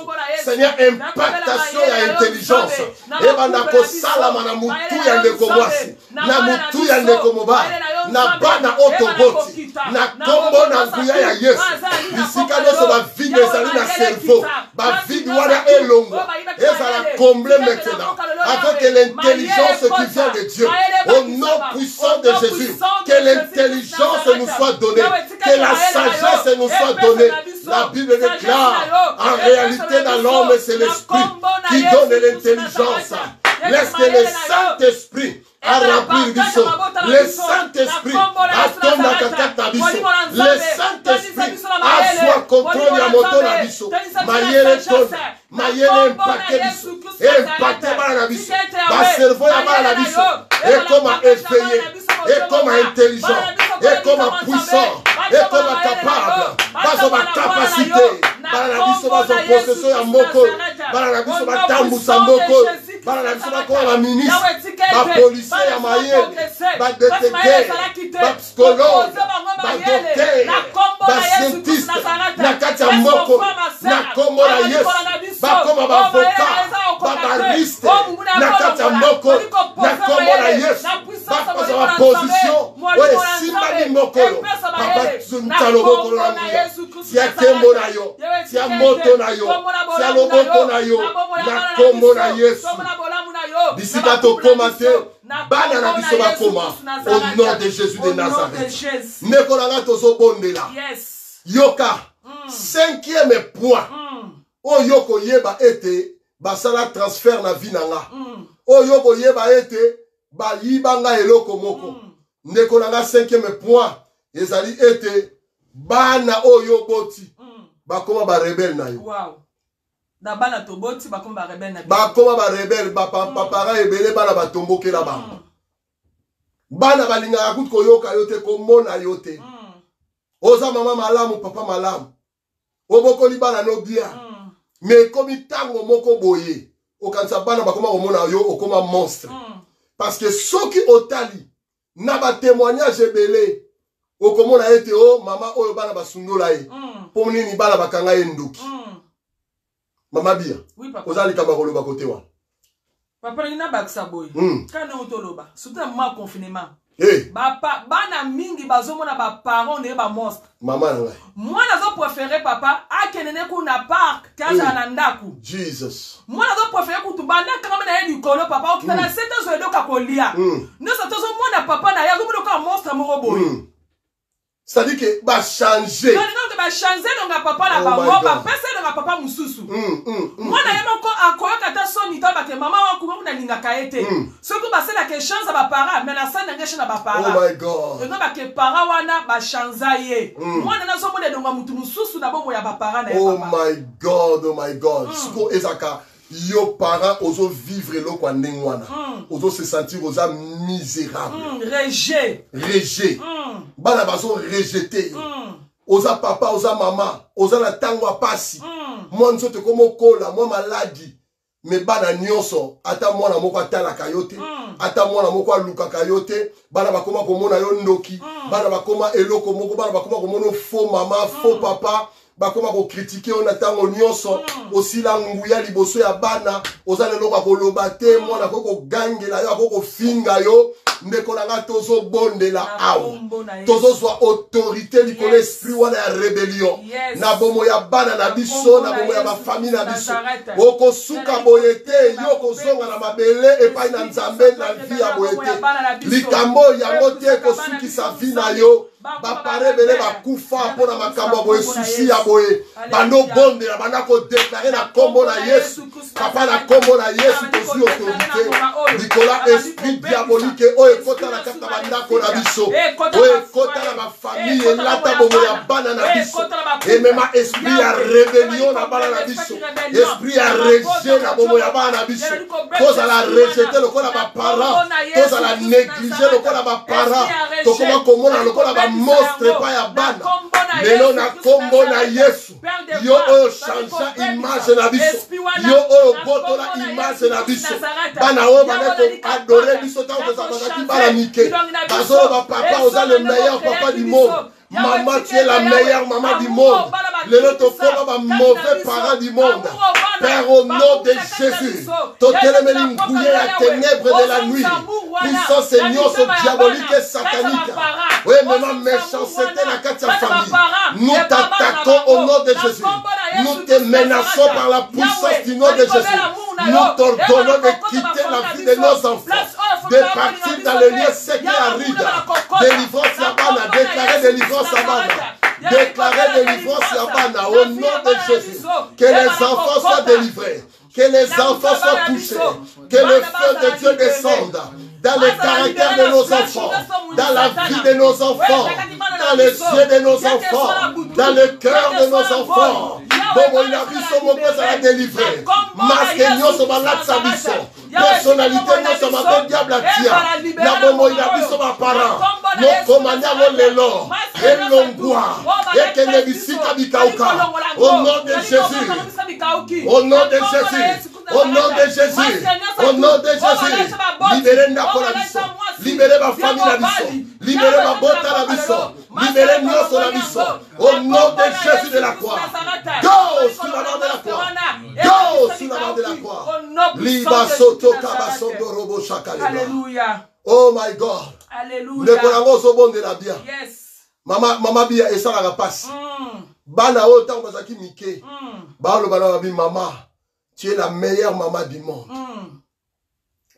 Seigneur, impactation ya intelligence ebanda kosalama na mutu ya ndeko mwasi, na mutu ya ndeko mobali, na bana oyo toboti, na nkombo na nguya ya Yesu. Bisika nyonso bavide ezali na cerveau, bavide wana elongwa, ezala comblé maintenant avec l'intelligence qui vient de Dieu, au nom puissant de Jésus. Que l'intelligence nous soit donnée, que la sagesse nous soit donnée. La Bible déclare: en réalité, dans l'homme, c'est l'esprit qui donne l'intelligence. Laisse que le Saint-Esprit a remplir biso, le Saint-Esprit atondaka kati na biso, le Saint-Esprit azwa contrôle ya moto na biso. Mayele tonda, mayele impacte biso, impacte bana na biso, bacerveau ya bana na biso ekoma éveillé, ekoma intelligent, ekoma puissant, ekoma capable, bazwa bacapacité. Bana na biso bazwa possession ya mboka, bana na biso batambusa mboka, bana na biso bakoma baministre, bapolisier ya mayele, badetecteur, bapsychologue, badocteur, bascientiste na kati ya mboka, na nkombo na Yesu. Bakoma baavocat, babariste na kati ya mboka, na nkombo na Yesu. Bakozwa baposition oyo esimbami mokolo. Papa, tia loboko na nguya, tia nkembo na yo, tia moto na yo, tia loboko na yo, na nkombo na Yesu. Bisika tokóma te, bana na biso bakóma, au nom de Jésus de Nazareth. Ndeko na nga, tozobondela. Yoka, cinquième point oyo koyeba ete basala transfert na vie na nga, oyo koyeba ete bayiba nga eloko moko. Ndeko na nga, cinquième point ezali ete bana oyo oboti bakoma barebele na yo. Na bana toboti bakoma barebele na biso. Bakoma barebele. Baparent ebele, bana batombokela bango. Bana balingaka kutu koyoka yo te, komona yo te. Oza mama malamu, papa malamu, obokoli bana no bien, mais ekomi ntango moko boye okanisa bana bakoma komona yo okoma monstre. Parce que soki otali na ba témoignage ebele, okomona ete o oh, mama oyo bana basundola ye. Mpo nini bana bakanga ye ndoki. Mama Bia, Oui, papa. oza likambo ya koloba kote wana. Papa, nalingi nabakisa boye. Kaka ndenge toloba, surtout na moment ya confinement. Hey. Bana mingi bazomona baparent ndenge bamonstre. Mama na ngai. Mwana azopréféré, papa, akende ne kuna park te azala na ndako. Jesus. Mwana azopréféré kutu banda akangami na ye likolo, papa, okita na se te, ozwa eloko ya kolia. Nyonso tozomona papa na ye azomona kaka monstre moko boye. C'est-à-dire que bachanger. Balinga bachange elonga papa na Oh my bango, God. bapesa elonga papa mosusu. Mwana ye moko akoyoka ata soni to bake mama wa kuma nalingaka ye te. Soki basalaka échange ya baparent, mais nasali nanga échange ya Oh baparent. my God. Engo bake para wana bachanza ye. Mwana nazomona elonga mutu mosusu na bomoi ya baparent na ye, Oh papa. my God, oh my God. Siko ezaka yo parent ozo vivre eloko ya ndenge wana. Ozo se sentir oza misérable. Rejet. Rejet. Bana bazo rejeter yo. Oza papa, oza mama, oza na ntango ya pasi. Mwa nzoto ekoma okola, mwa maladi. Me bana nyonso, ata mwana moko atalaka yo te, ata mwana moko alukaka yo te, bana bakoma komona yo ndoki, bana bakoma eloko moko, bana bakoma komona yo faux mama, faux papa, bakoma kocritiquer yo na ntango nyonso, osila nguya liboso ya bana, oza na eloko ya koloba te, mwana akoki kogangela yo, akoki kofinga yo. Ndeko na nga, tozobondela Na awa. kombo na Yesu. Tozozwa autorité likolo esprit wana ya rébellion na bomo ya bana na Na biso, kombo na na bomo ya Yesu bafamille na biso. Nazareth. Okosuka boye te, yo kozonga na mabele epai na Nzambe na vie ya boye te. Likambo yango te ekosukisa vie na yo. Bapare ebele bakufa mpo na makambo ya boye, susi ya boye. Bando obondela, banda kodéclarer na nkombo na Yesu. Papa, na nkombo na Yesu, tozwi autorité likolo ya esprit diabolique oyo ekota na kati na bandako na biso, oyo ekota na bafamille, elata bomo ya bana na biso, emema esprit ya rébellion na bana na biso, esprit ya rejet na bomo ya bana na biso. Tozala rejeté lokola baparent, tozala négligé lokola baparent, tokoma komona lokola bamonstre epai ya bana. Lelo na nkombo na Yesu, yo oyo changea image na biso, yo oyo botola image na biso, bana oyo banda koadorer biso ntango tozalaki bana mike, bazoloba: "Papa, oza le meilleur papa du monde. Maman, tu es la meilleure maman du monde." Lelo tokoma ba mauvais parents du monde. Père, au nom de Jésus, totelemeli nguya ya ténèbres de la nuit, puissance nyonso diabolique et satanique oyo emema méchanceté na kati ya famille. Nous t'attaquons au nom de Jésus. Nous te menaçons par la puissance du nom de Jésus. Nous t'ordonnons de quitter la vie de nos enfants, de partir dans le lieu sec et aride. Délivrance ya bana, déclarer délivrance ya bana, déclarer délivrance ya bana au nom de Jésus. Que les enfants soient délivrés, que les enfants soient touchés, que le feu de Dieu descende dans le caractère de nos enfants, dans la vie de nos enfants, dans les yeux de nos enfants, dans le cœur de nos enfants. Bomoi na biso moko ezala délivré. Masque nyonso balatisa biso, personnalité nyonso mabe diable atia na bomoi na biso baparent, mokomandi yango lelo, elongwa, ekende bisika bikauka au nom de Jésus, au nom de Jésus, au nom de Jésus, au nom de Jésus. Libéré ndako na biso, libéré bafamille na biso, libéré babota na biso, libéré nyonso na biso au nom de Jésus de la croix. Go sous la main de la croix, go sous la main de la croix. Libasoto kabasondo robo shakaleba. Alléluia. Oh my God. Alléluia. Ndeko nango, ozobondela bien. Mama, mama Bia, esalaka mpasi. Bana oyo ntango bazalaki mike, baloba na babi: "Mama, tu es la meilleure maman du monde.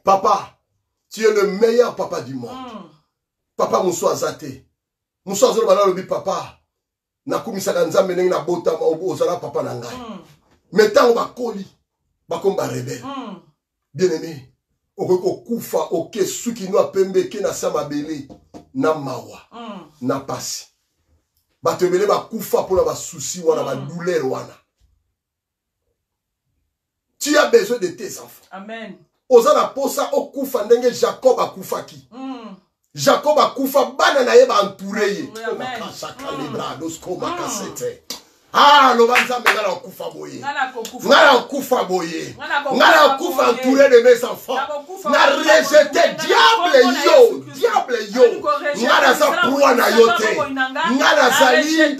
Papa, tu es le meilleur papa du monde." Papa mosusu aza te. Mosusu azoloba na alobi: "Papa, nakumisaka Nzambe ndenge nabotama ozala papa na ngai." Me ntango bakoli, bakomi barebelles. Bien aimé, okoki kokufa oke suki no apembe eke na sa mabele na mawa na pasi. Bato ebele bakufa mpona basusi wana, badouleur wana. Tu as besoin de tes enfants. Amen. Oza na posa okufa ndenge Jacob akufaki. Jacob akufa, bana na ye baentourer ye. Amen. Makasakalebradoskomakasete. Ah, loba Nzambe, nga nakokufa boye, nga nakokufa boye, nga nakokufa entouré de mes enfants. Na rejeté diable yo, diable yo, nga naza proie na yo te, nga nazali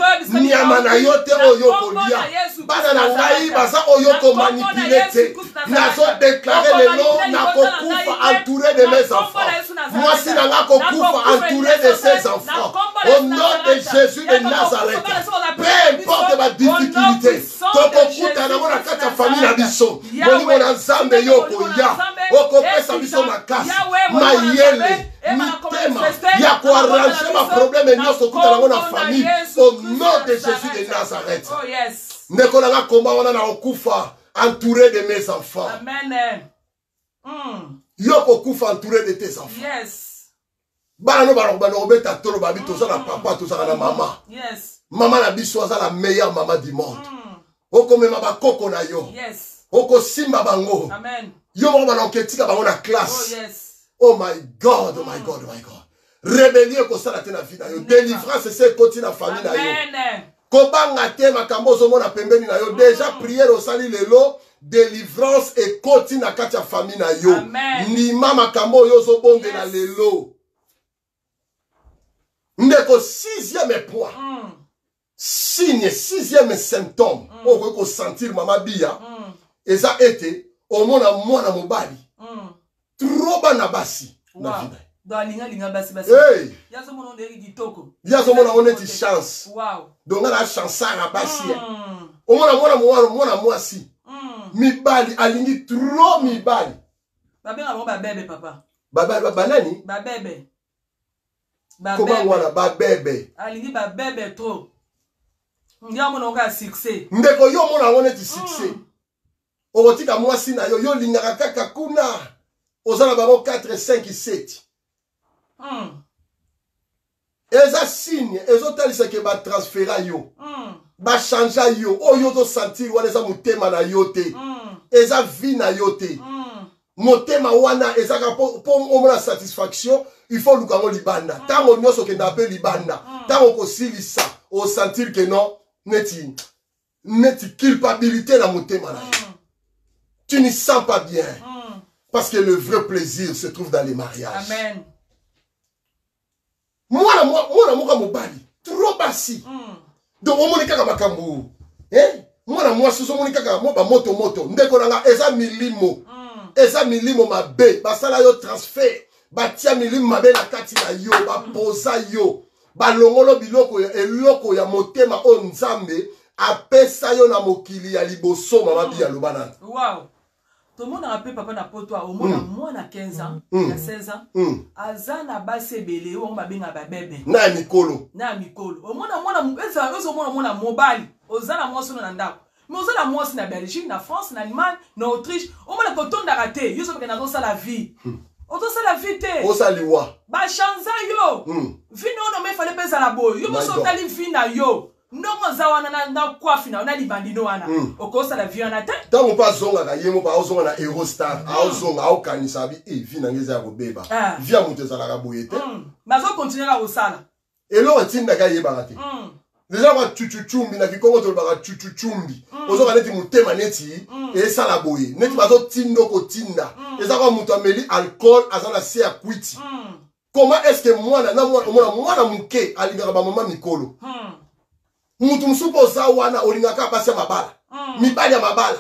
nyama na yo te oyo kolia. Bana na ngai baza oyo komanipule te. Nazo déclare lelo, nakokufa entouré de mes enfants. Mwasi na nga kokufa entouré de ses enfants, au nom de Jésus de Nazareth. Peu importe ba difficulté tokokuta nango na kati ya famille na biso, molimo na Nzambe, yo okoya, okopesa biso makasi, mayele, mitema ya koarrange baproblème nyonso okuta nango na famille, au nom de Jésus de Nazareth. Oh, yes. Ndeko na nga, komba wana, na kokufa entouré de mes enfants. Amen. Yo kokufa entouré de tes enfants. Bana no baloko kobeta tolo, babi toza na papa, tozala na mama. Mama na biso aza la meilleure mama du monde. Okomema bakoko na yo, okosimba bango. Amen. Yo moko bana oketika bango na classe. Oh, yes. Oh my God, oh my God, oh my God. Rébellion ekosala te na vie na yo. Délivrance ese ekoti na famille na yo. Amen. Kobanga te makambo ozomona pembeni na yo. Déjà prière osali lelo, délivrance ekoti na kati ya famille na yo. Amen. Ndima makambo oyo ozobondela lelo, ndeko. Sixième point, signe, sixième symptôme oyo okoki kosentir, mama Biya, eza ete omona mwana mobali trop bana basi na vie na ye. Donc alingalinga basi basi. Hey! Ye azomona ondeki kitoko. Ye azomona ngo neti chance. Donc nga na chansard ya basi. Omona mwana mwana mwana mwasi, mibali alingi trop mibali. Babenga bango babebe, papa. Banani? Babebe. Koma wana babebe. Alingi babebe trop, nde amona ngo kaka succès. Ndeko, yo omona yango neti succès. Okotika mwasi na yo, yo olingaka kaka kuna, oza na bango 4, 5, 7. Eza signe ezotalisa ke batransfera yo, bachangea yo. Oyo ozosentir wana eza motema na yo te, eza vie na yo te. Motema wana ezaka mpo omona satisfaction, il faut luka yango libanda. Ntango nyonso okendaka mpe libanda, ntango okosilisa, osentir ke non, neti neti culpabilité na motema na yo. Tu ne sens pas bien, parce que le vrai plaisir se trouve dans les mariages. Amen. Mwana mwana moko ya mobali trop basi. Donc omoni kaka makambo, eh? Mwana mwasi ozomoni kaka mo bamoto moto. Ndeko na nga, eza milimo, eza milimo mabe. Basala yo transfert, batia milimo mabe na kati na yo, bapoza yo, balongolo biloko ya eloko ya motema oyo Nzambe apesa yo na mokili ya liboso. Mama Biya, aloba nani? Wow, tomonaka mpe, papa, na poto omona mwana 15 ans, ya 16 ans, aza na basi ebele oyo bango babengaka babebe. Na ya mikolo. Na ya mikolo. Omona mwana ezomona mwana mobali, oza na mwasi ono na ndako, mais oza na mwasi na Belgique, na France, na Allemagne, na Autriche. Omona kotondaka te, yo sokokende azosala vie, ozosala vie te. Osaliwa. Bachanza yo vie na ono, mefale mpe ezala boye. Yo My moso God. otali vie na yo ndongo oza wana na kwafi na yo na libandino wana, okosala vie wana te. Ntango mpe azongaka ye moko, aozonga na Eurostar, aozonga, aokanisa abi e vie na ngai eza ya kobeba. Ah. Vie ya moto ezalaka boye te. Bazokontinue kaka kosala. Eloko etindaka ayebaka te. Deja kwa chuchuchumbi, na kikongo tolobaka chuchuchumbi. Ozoka neti motema neti esala boye, neti bazotinda, okotinda, eza kwa moto ameli alcool, aza na se ya kwiti. Comment est ce que mwana na mwana, omona mwana moke alingaka bamama mikolo? Mutu mosusu mpo oza wana olingaka basi ya mabala, mibali ya mabala.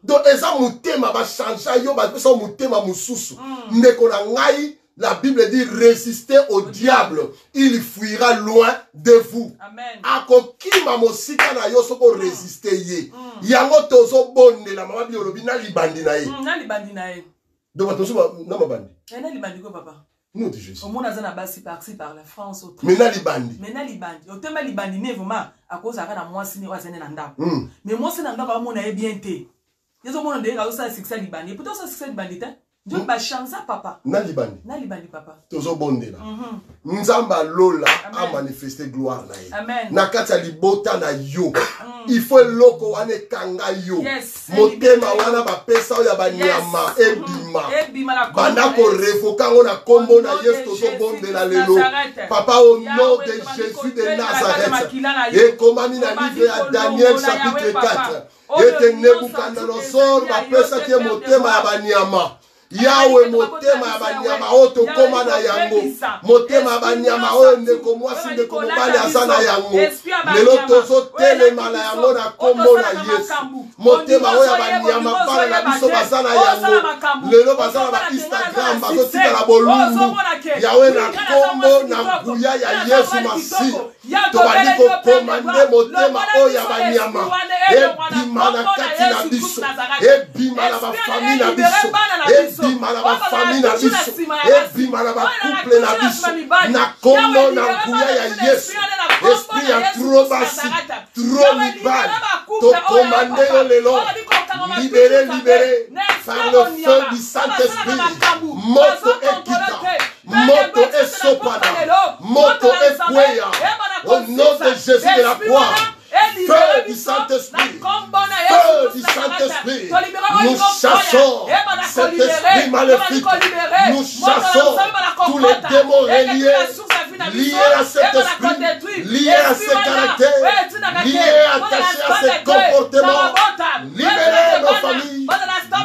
Donc eza motema bachangea yo, bapesa yo motema mosusu. Ndeko na ngai, la Bible dit: "Résistez au diable, il fuira loin de vous." Amen. Akokima mosika na yo soki oresiste ye. Yango tozobondela. Mama Bi olobi na libandi na ye. Na libandi na ye. Donc bato mosusu na mabandi. Eh, na libandi ko, papa. Nom de Jésus. Omona aza na basi par-ci par la France, Autriche. Mais na libandi. Mais na libandi, otema libandi ne vraiment akozalaka na mwasi ne oyo azali na ndako. Mais mwasi na ndako amona ye bien te, ye ozomona ndenge azosala succès ya libandi, pourtant osala succès ya libandi te. Nzoki ba chanza papa. Na libandi. Na libandi papa. Tozobondela. Mm -hmm. Nzambe alola a manifester gloire na ye. Amen. Na kati ya libota na yo. Il faut eloko wana ekanga yo. Yes. Motema wana bapesa oyo ya banyama yes. ebima. Ebima na Banda ko revoka yango na kombo na Yesu tozobondela lelo. Papa au nom de Jésus de Nazareth. Ekomami na livre ya Daniel chapitre 4. Ete Nebuchadnezzar bapesaki ye motema ya banyama. Yawe, motema ya banyama oyo tokóma na yango, motema ya banyama oyo ndeko mwasi, ndeko mobali aza na yango lelo, tozotelema na yango na nkombo na Yesu. Motema oyo ya banyama, bana na biso baza na yango lelo, baza na ba Instagram, bazotikala bolumbu. Yawe, na nkombo na nguya ya Yesu Masiya, tobandi kokomande motema oyo ya banyama ebima na kati na biso, ebima na bafami na biso, ebima na bafami na biso, ebima na bacouple na biso, na kombo na nguya ya Yesu. Esprit ya trop basi, trop mibali, tokomande yo lelo, libéré, libéré par le feu du Saint-Esprit. Moto ekita, moto esopana, moto ekweya, au nom de Jésus de la croix. Feu du Saint-Esprit, feu du Saint-Esprit, nous chassons cet esprit maléfique, nous chassons tous les démons reliés, liés à cet esprit, liés à ce caractère, liés, attachés à ce comportement. Libérez nos familles,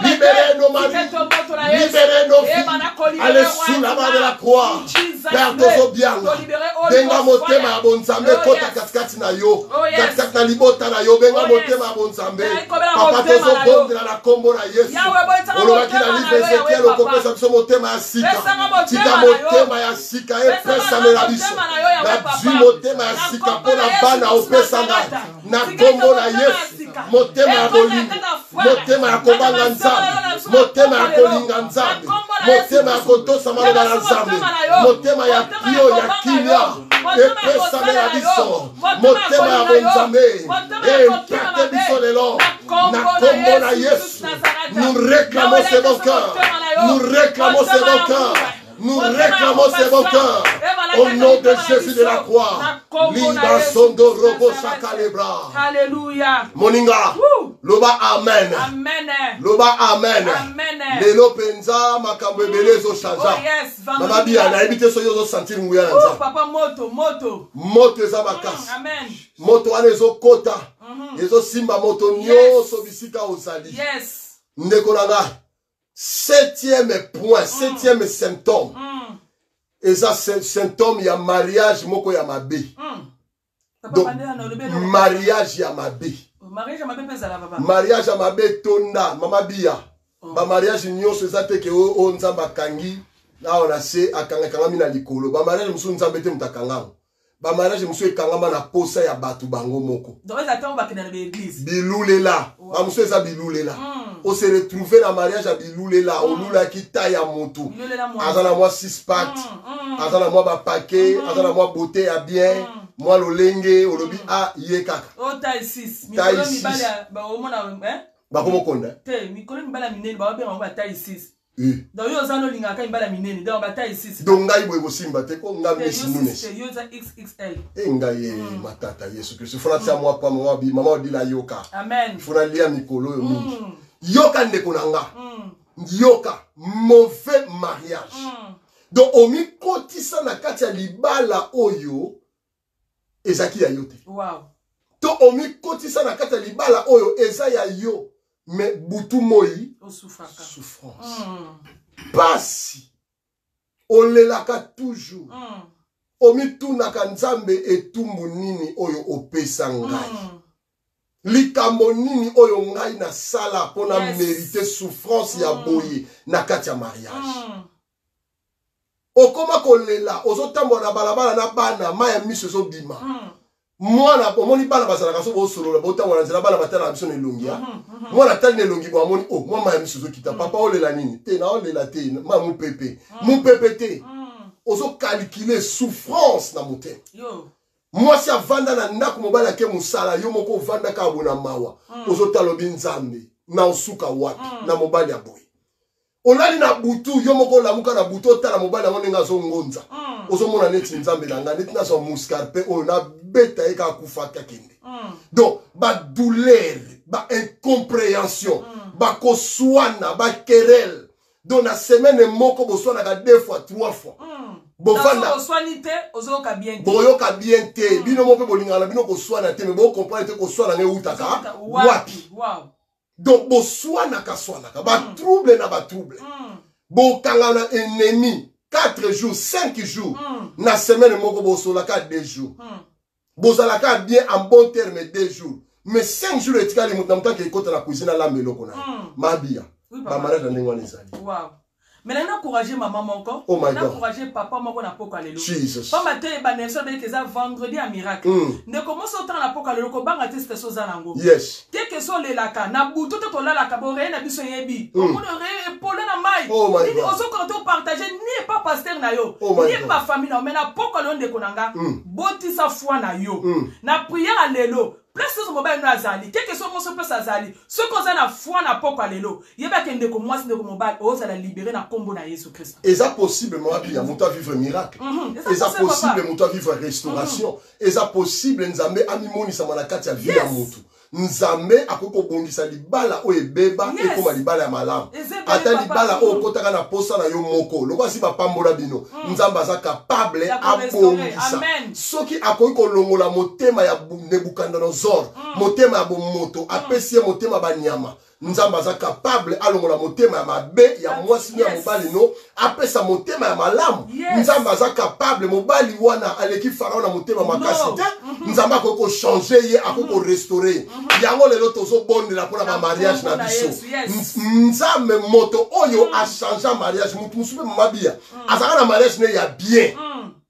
libérez nos maris, libérez nos filles. Allez sous la main de la croix. Père, tozobianga, benga motema ya bonzambe kota katikati na yo, katikati na libota na yo, benga motema ya bonzambe. Papa, tozobondela na nkombo na Yesu. Olobaki na livre Ezekiel, okopesa biso motema ya sika. Tika motema ya sika epesamela biso. Nazwi motema ya sika mpo na bana opesa ngai na nkombo na Yesu. Motema ya bolingo, motema ya kobanga Nzambe, motema ya kolinga Nzambe, motema ya kotosa maloba na Nzambe, motema ya pio, ya kimia epesamela biso. Motema ya bonzambe eimpacte biso lelo na nkombo na Yesu. Nous réclamons ce bon cœur, nous réclamons ce bon cœur, nous réclamons ce bon cœur au nom de Jésus de la croix. Linda sondo robo sakalebra. Alléluia. Moninga, loba amen. Amen. Loba amen. Amen. Lelo penza makambo ebele ezochange. Oh yes, Mama Bia, nayebi te soki ozosentir nguya na Nzambe. Papa, moto, moto. Moto eza makasi. Amen. Moto wana ezokota, ezosimba moto nyonso bisika ozali. Yes. Ndeko na ngai, septième point, septième symptôme, eza symptôme ya mariage moko ya mabe. Papa, Donc, bandela na olobi eloko. mariage ya mabe. Mariage ya mabe mpe ezala, papa. Mariage ya mabe etonda, mama Bia. Bamariage nyonso eza te ke oyo Nzambe akangi awa na se, akangakangami na likolo. Bamariage mosusu, Nzambe te moto akangango. Bamariage mosusu ekangama na posa ya bato bango moko. Donc eza ntango bakenda na baeglise. Bilulela. Bamosusu eza bilulela. Ose retrouve na mariage ya bilulela, olulaki ta ya motu. Bilulela mwanza. Aza na mwa six pack, aza na mwa bapake, aza na mwa beauté ya bien, mwa lolenge, olobi a ye kaka. O taille 6. Taille Mikolo six. mibale baomona, hein? Bakomokonda. Te, mikolo mibale ya minene baobenga bango ba taille 6. Eh. Donc yo oza nolingaka mibale ya minene, donc ba taille 6. Donc ngai boye kosimba te ko nga Te, yo misi 6 nunes. te, yo eza XXL. E ngai ye matata Yesu Kristu, fona tia mwa pa mama bi mama odila yoka. Amen. Fona lia mikolo oyo mingi. Yoka ndeko na nga. Yoka mauvais mariage. Donc omikotisa na kati ya libala oyo ezalaki ya yo te. Wow. To omikotisa na kati ya libala oyo eza ya yo, mais butu moi osufraka. Souffrance. Pasi. Olelaka toujours. Omitunaka Nzambe etumbu nini oyo opesa ngai. Likambo nini oyo ngai nasala mpona mérite souffrance ya boye na kati ya mariage. Okoma kolela, ozotambola na balabala na bana, mai ya miso ezobima. Mwana omoni bana bazalaka so bosolola, botambola na nzela, bana batala na biso na elongi ya mwana atali na elongi bo amoni o mwa mai ya miso ezokita. Papa, olela nini? Te, na olela te, ma mopepe mopepe te. Ozokalkule souffrance na motema. Yo. Mwasi avanda na ndako, mobali ake mosala, yo moko ovandaka abo na mawa, ozotala obi Nzambe na osuka wapi na mobali ya boye. Olali na butu, yo moko olamuka na butu, otala mobali yango ndenge azongonza. Ozomona neti nzambe na ngai, neti nazwa muscarpe oyo nabeta ye kaka kufa akende. Donc badouleur, baincompréhension, bakoswana, baquerelle. Donc na semaine moko boswanaka 2 fois, 3 fois. Bofanda oswani te, ozoyoka bien te. Boyoka bien te. Bino moko mpe bolingaka na bino koswana te, mais bocomprendre te koswana ngo eutaka wapi. Donc boswanaka swanaka, batrouble na batrouble, bokanga na ennemi 4 jours, 5 jours. Na semaine moko bosolaka 2 jours, bozalaka bien en bon terme 2 jours, mais 5 jours etikali, moto na moto ake ekota na cuisine, alamba eloko na ye. Mabia. Oui, papa. Bamariage na ndenge wana ezali. Wow. Mais na encouragé mama moko, Oh my na God. encouragé papa moko na poko lelo. Jesus. Pamba te baneso abeleki eza vendredi ya miracle. Ndeko moso otanga na poko lelo, kobanga te, situation oza nango. Te ke so olelaka na butu te, tolalaka boreye na biso eyebi. Omoni oreye epola na mai. Oh my Nini God. ozokoka te opartage ni epa pasteur na yo, Oh my ni God. epa famille na yo, mais na poko lelo, ndeko na nga, botisa foi na yo. Na prière ya lelo, place nyonso mobali no azali, keke so moso place azali, soki oza na foi na poko ya lelo, yebake ndeko mwasi, ndeko mobali, ozala libéré na nkombo na Yesu Kristo. Eza possible, mabia, moto avivre miracle. Eza Eza possible, possible papa. moto avivre restauration. Eza possible Nzambe amimonisama na kati ya vie ya motu. Nzambe akoki kobongisa libala oyo ebeba, ekoma libala ya malamu. Eza ebele, Ata papa. libala oyo okotaka na posa na yo moko, lokola si bapambola bino, Nzambe aza capable Ya korestaurer. abongisa. Amen. Soki akoki kolongola motema ya Nebukadnezor, motema ya bomoto, apesi ye motema banyama, Nzambe aza capable alongola motema ya mabe ya mwasi no ya mobali no, apesa motema ya malamu. Nzambe aza capable. Mobali wana aleki Farao na motema makasi No. te. Nzambe akoki kochange ye, akoki korestaure ye. Yango lelo tozobondela mpona bamariage na kombo na biso. Yesu, yes. Nzambe moto oyo achangea mariage, motu mosusu mpe, mama Bia, azalaka na mariage ne ya bien,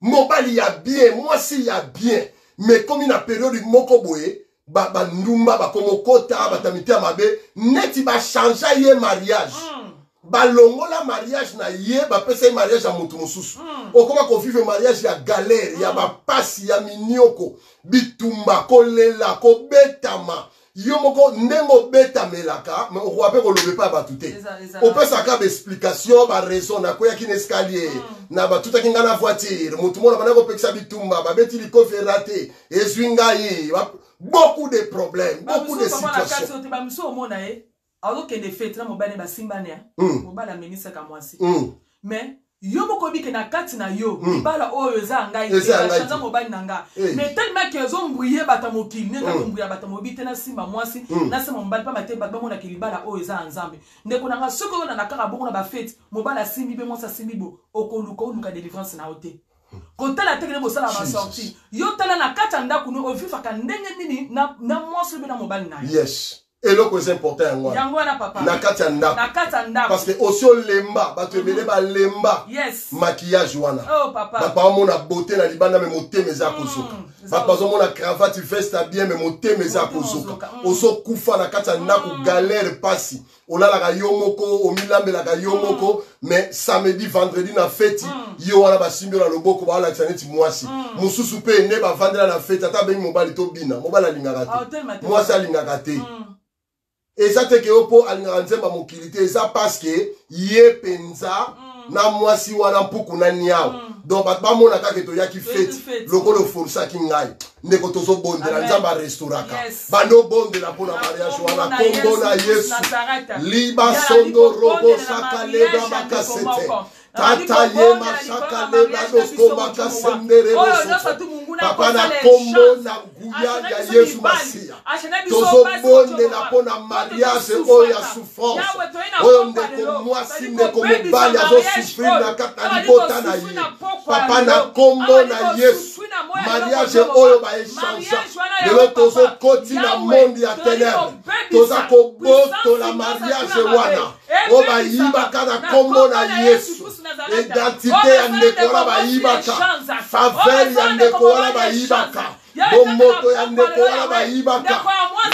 mobali ya bien, mwasi ya bien, mais komi na periode moko boye, bandumba bakomokota, bato ya mitema mabe, neti bachangea ye mariage, balongola mariage na ye, bapesa ye mariage ya motu mosusu. Okoma kovivre mariage ya galère, ya bapasi, ya minioko, bitumba, kolela, kobetama. Yo moko ndenge obetamelaka, mais okoka mpe koloba epai ya bato te. Opesaka baexplication, baraison: nakweyaki na escalier, na batutaki ngai na voiture, motu moko na banda kopekisa bitumba, babeti likofi, erate, ezwi ngai. Beaucoup de problèmes, beaucoup de Bamisu, papa, na kati situations. oyo te, bamisu omona ye azokende fete na mobali, basimbani ya mobali amenisaka mwasi, mais yo moko oyebi ke na kati na yo, libala oyo eza ya ngai te. Eza ya ngai bachange te. mobali na nga. Hey. Mais tellement ke ezombrouye bato ya mokili, ndenge kombrouye bato ya mobi te, nasimba mwasi, nasimba mobali, pamba te bato bamonaka libala oyo eza ya Nzambe. Ndeko na nga, soki oyo na kaka bongo na bafete, mobali asimbi be, mwasi asimbi bo, okoluka oluka délivrance na yo te. Kotala te kende bosala Jesus. basortie. Yo tala na kati ya ndako no, ovivaka ndenge nini na mwasi oyo be na mobali na yo. Yes, eloko eza important yango wana. Yango wana, papa. Na kati ya ndako. Na kati ya ndako. Parce que osi olemba, bato ebele balemba Yes. maquillage wana. Oh papa. Bato baomona beauté na libanda, mais motema eza kozoka. Eza Bato bazomona cravate, veste ya bien, mais motema eza Motema kozoka. ozoka. Ozokufa na kati ya ndako, galère, pasi. Olalaka yo moko, omilambelaka yo moko, mais samedi, vendredi na feti, yo wana basimbi yo na loboko, baolakisa neti mwasi mosusu mpe nde bavandela na feti. Ata abengi mobali tobina, mobali alingaka Ah, te. telema te. Mwasi alingaka te. Eza te ke yo mpo alingaka nzemba mokili te, eza parce que ye mpenza na mwasi wana mpuku na niawu. Donc bato bamona kaka toyaki feti, feti. lokola oforsaki ngai. Ndeko, tozobondela. Amen. Nzambe arestauraka. Yes. Bando obondela mpona mariage wana, na kombo na Yesu Yesu. Nazareth. Liba Yala sondo robo likobondela saka mariage lebra ya ndeko makasete. moko. Tata ye mashaka lebra dosko makasendere Oyo bosoto. nyonso tu munguna Papa, na akosala kombo chance. na nguya Achana ya biso Yesu mibali. Masiya, Achana biso basi, tozobondela moto mpo na moko. mariage Bato oyo ya tosufraka. souffrance, Yawe, toye na oyo pokwa ndeko lelo. mwasi, Bali ndeko kobebisa mobali mariage azosouffrir oyo. na kati na Bali libota na kosouffrir ye. na pokwa Papa, na lelo. kombo Bali na kosouffrir Yesu, na moya lelo, mariage moto oyo moko. baéchange Mariage wana lelo, yawe, papa. tozokoti na Yawe, monde ya tozali ténèbre, kobebisa. toza kobotola Puissance mariage nyonso wana mabe. oyo bayibaka na Na kombo na kombo na Yesu. Yesu Kristo Nazareth. Identité ya ndeko wana bayibaka, faveur ya ndeko wana bayibaka, bomoto ya ndeko wana bayibaka,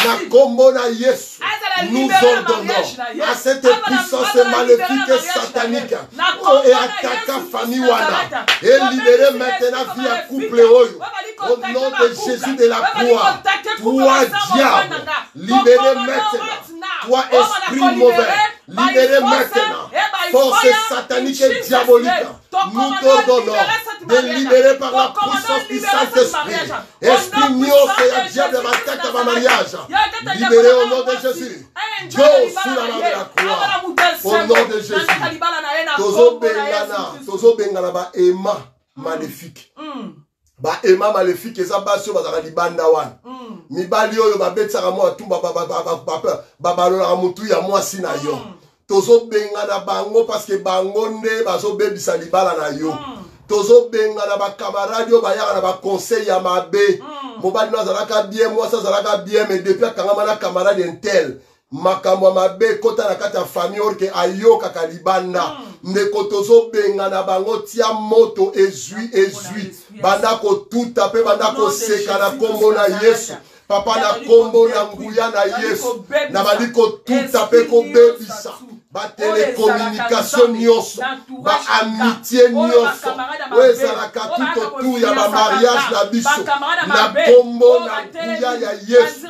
na kombo na Yesu, nous ordonnons à cette puissance maléfique et satanique oh, et attaque famille wana et libérer maintenant vie ya couple oyo au nom de Jésus de la croix. Toi diable, libérez maintenant. Toi esprit mauvais, libérez maintenant. By Force fire, satanique in et Jesus' diabolique, name. nous Tocommandons t'ordonnons libérer cette de mariage. libérer par la Tocommandons puissance du libérer cette Saint-Esprit. mariage. Au Esprit nom nyonso puissant ya de diable Jésus-Christ bakata de ba Nazareth. mariage. Yakata Libéré au diakola nom de mwasi. Jésus. Eh, Go njoka sous libala la na main de ye. la croix. Abala mutu Au nom esengo. de Jésus. Nandaka libala na ye na kombo na Yesu Tozobengana, Kristo. tozobengana ba ema maléfique. Ba ema maléfique eza basi oyo bazalaka libanda wana. Mibali oyo babetisaka mwa tumba babalolaka motu ya mwasi na yo. Tozobengana bango parce que bango nde bazobebisa libala na yo. Tozobengana bakamaradi oyo bayaka na baconseil ya mabe. Mobali no azalaka bien, mwasi azalaka bien, mais depuis akangama na camarade intel, makambo ya mabe ekota na kati ya famille orke ayokaka libanda. Ndeko, tozobengana bango, tia moto ezwi ezwi, Yesu. banda kotuta mpe banda Au nom de koseka na Jésus nkombo na Christ Yesu. Nazareth. Papa, na Nazali nkombo na kodétruire, nguya na nazali Yesu, kobebisa. nabandi kotuta mpe Esprit kobebisa nyonso batelekommunikation nyonso, baamitie nyonso oyo ezalaka tout autour ya bamariage na biso, na nkombo na nguya ya Yesu.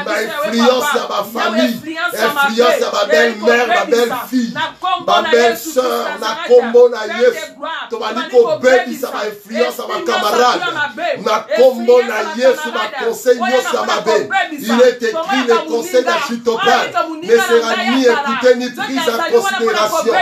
Bainfluence ya bafamille, influence ya babelle mère, babelle fille, babelle sœur, na nkombo na Yesu, tobandi kobebisa bainfluence ya bacamarade na nkombo na Yesu. Baconseil nyonso ya mabe, il est écrit: le conseil d'Achitophel ne sera ni écouté ni pris en considération.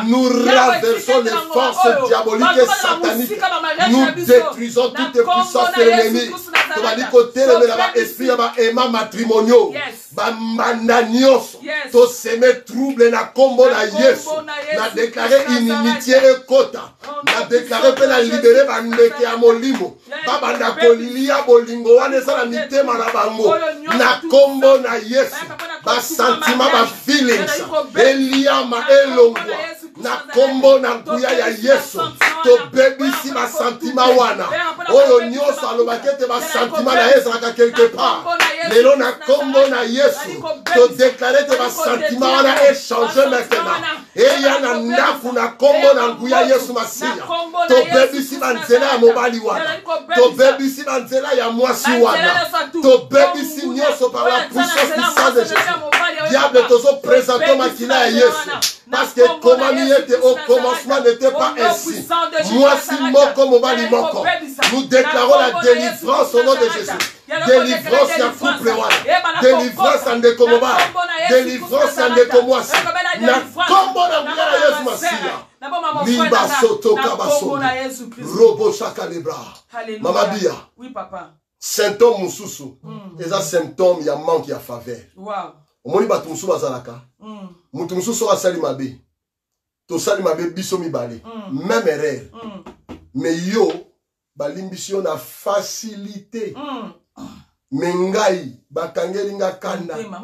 Nous renversons les forces diaboliques et sataniques, nous détruisons toutes les puissances de l'ennemi. Tobandi kotelemela baesprit ya baema matrimoniaux, bambanda nyonso, toseme trouble na nkombo na Na kombo Yesu. na Yesu Na déclare Christ inimitié Nazareth. ekota. Au Na nom déclare puissant mpe na de libere Jésus bandeke ya Christ. molimo, Yes. babanda kolia bolingo wana eza na mitema na bango Oyo nyonso na tu nkombo na Yesu. Bayaka mpona Basantima, kotuma bafeelings mariage. Ezali kobebisa. eliama Na kombo elongwa na Yesu Kristo na Nazareth. nkombo na nguya ya Tobebisi Yesu. basantima wana. Tobebisi Oyo mpona basantima kotuta. wana Oyo mpona oyo kobebisa nyonso bakuta. alobaki ete Ezali basantima na ye kobebisa. ezalaka quelque Na part. kombo na Yesu Lelo, na Kristo nkombo na Nazareth. Yesu, Ezali kobebisa. todeklare ete Ezali basantima kodétruire wana yango. echange Basantima maintenant, wana. eya na Ezali ndako kobebisa. na nkombo Eya na na nguya moto. Yesu Masiya. Na kombo na Yesu Tobebisi Kristo banzela ya Nazareth. mobali wana, Ezali kobebisa. tobebisi banzela ya mwasi Banzela wana, nyonso tu. tobebisi Tonguna. nyonso par la Oyo aza na puissance nzela du sang de mwasi, nzela Jésus. mobali, oyo Diable, papa. tozoprésente Tobebisi makila ya banzela Yesu, wana. Na parce que kombo na ekomami Yesu ete Kristo au Nazareth. commencement n'était Au pas nom ainsi, puissant de Jésus mwasi Nazareth. moko, mobali Ezali moko. kobebisa. Nous Na déclarons la kombo na Yesu délivrance Kristo au nom de Nazareth. Jésus. Yala Délivrance kodekla ya couple délivrance. wana, Eyebana délivrance kokota. ya ndeko Na mobali, kombo na Yesu délivrance Kristo ya ndeko Nazareth. mwasi, Ekobela na délivrance. nkombo na Na nguya na bomba Yesu ma Masiya. sœur, na bomba mon frère Liba na nga. soto Na kombo kabasondo. na Yesu Kristo. Robo shaka lebra. Alléluia. Mama Bia. Oui, papa. Symptôme mosusu eza symptôme ya manque ya faveur. Omoni bato mosusu bazalaka, moto mosusu soki asali mabe, tosali mabe biso mibale, même erreur, mais yo balimbisi yo na facilité, mais ngai bakangeli nga kanda. Motema.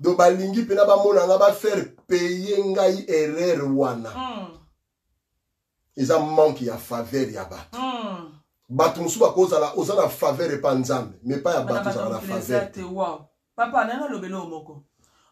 Donc balingi mpena bamona nga, bafaire payer ngai erreur wana. Eza manque ya faveur ya bato. Bato mosusu bakozala, oza na faveur epa Nzambe, mais epai ya Bana bato ozala na bato mokili eza faveur. te. Wow, papa, nani alobela oyo moko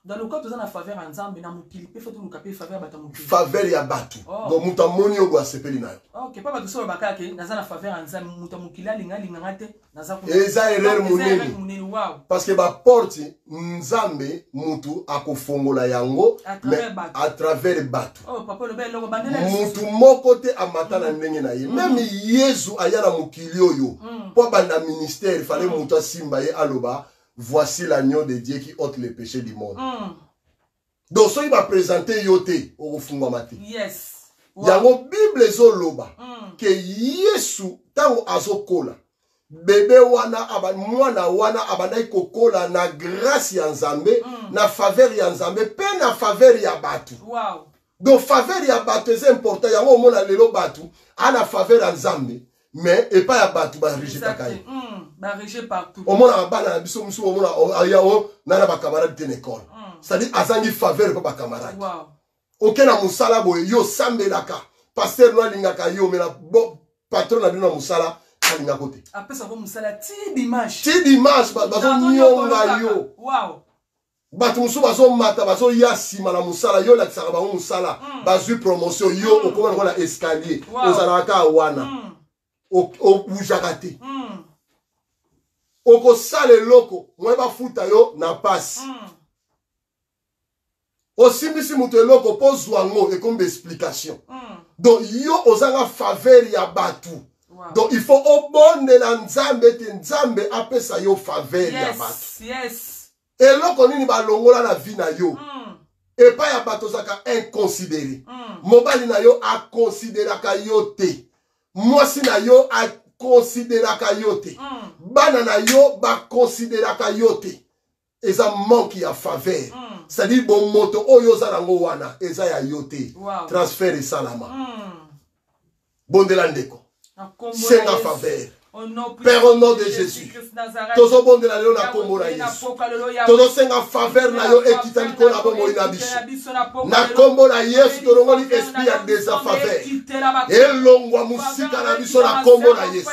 dans le cas toza na faveur ya Nzambe na mokili, mpe fo toluka mpe faveur ya bato ya mokili. Faveur ya bato. Oh. Donc moto amoni yo boye, asepeli na yo. Ok, pa bato so balobaka ke naza na faveur ya Nzambe, moto ya mokili alinga alinganga te, naza kuna. Eza erreur Donc, eza erreur monene. monene, wow. Parce que baporte Nzambe mutu akofongola yango, À travers mais bato. à travers bato. Oh papa, oloba eloko, bandela lisusu. Mutu moko te amata na ndenge na ye. Même Yesu aya na mokili oyo mpo abanda ministère, fallait moto asimba ye, aloba: "Voici l'agneau de Dieu qui ôte le péché du monde." Donc soki baprésente yo te, okofungwama te. Yango Bible ezoloba ke Yesu, ntango azokola bebe wana, mwana wana abandaki kokola na grâce ya Nzambe, na faveur ya Nzambe mpe na faveur ya bato. Donc faveur ya bato eza important. Yango omona lelo bato ana faveur ya Nzambe, mais epai ya bato barejetaka ye. Barejet partout. Omonaka bana na biso mosusu, omona aya o na bakamarade te na ekole, c'est-à-dire azangi faveur mpo bakamarade. Oke na mosala boye, yo osambelaka, pasteur no alingaka yo, mais na patron na bino na mosala alingako te. Apesako mosala ti dimanche. Ti dimanche bazonyonga yo. Bato mosusu bazomata, bazoya nsima na mosala, yo olakisaka bango mosala, bazwi promotion, yo okóma lokola escalier. Ozalaka kaka wana, obujaka te. Okosala eloko moye bafuta yo na pasi. Osimbisi moto eloko mpo ozwa yango, ekomi baexplication. Donc yo ozanga faveur ya bato. Donc il faut obondela Nzambe ete Nzambe apesa yo faveur ya bato. Eloko nini balongola na vie na yo? Epai ya bato ozalaka inconsidéré. Mobali na yo akonsideraka yo te, mwasi na yo akonsideraka yo te, bana na yo bakonsideraka yo te. Eza manque ya faveur. C'est-à-dire bomoto oyo oza nango wana eza ya yo te. Transfert esalama. Bondela ndeko, senga faveur. Père, au nom de Jésus, tozobondela lelo na nkombo na Yesu, tozosenga faveur na yo ekita likolo na bomoi na biso. Na nkombo na Yesu, tolongoli esprit ya défaveur, elongwa mosika na biso na nkombo na Yesu.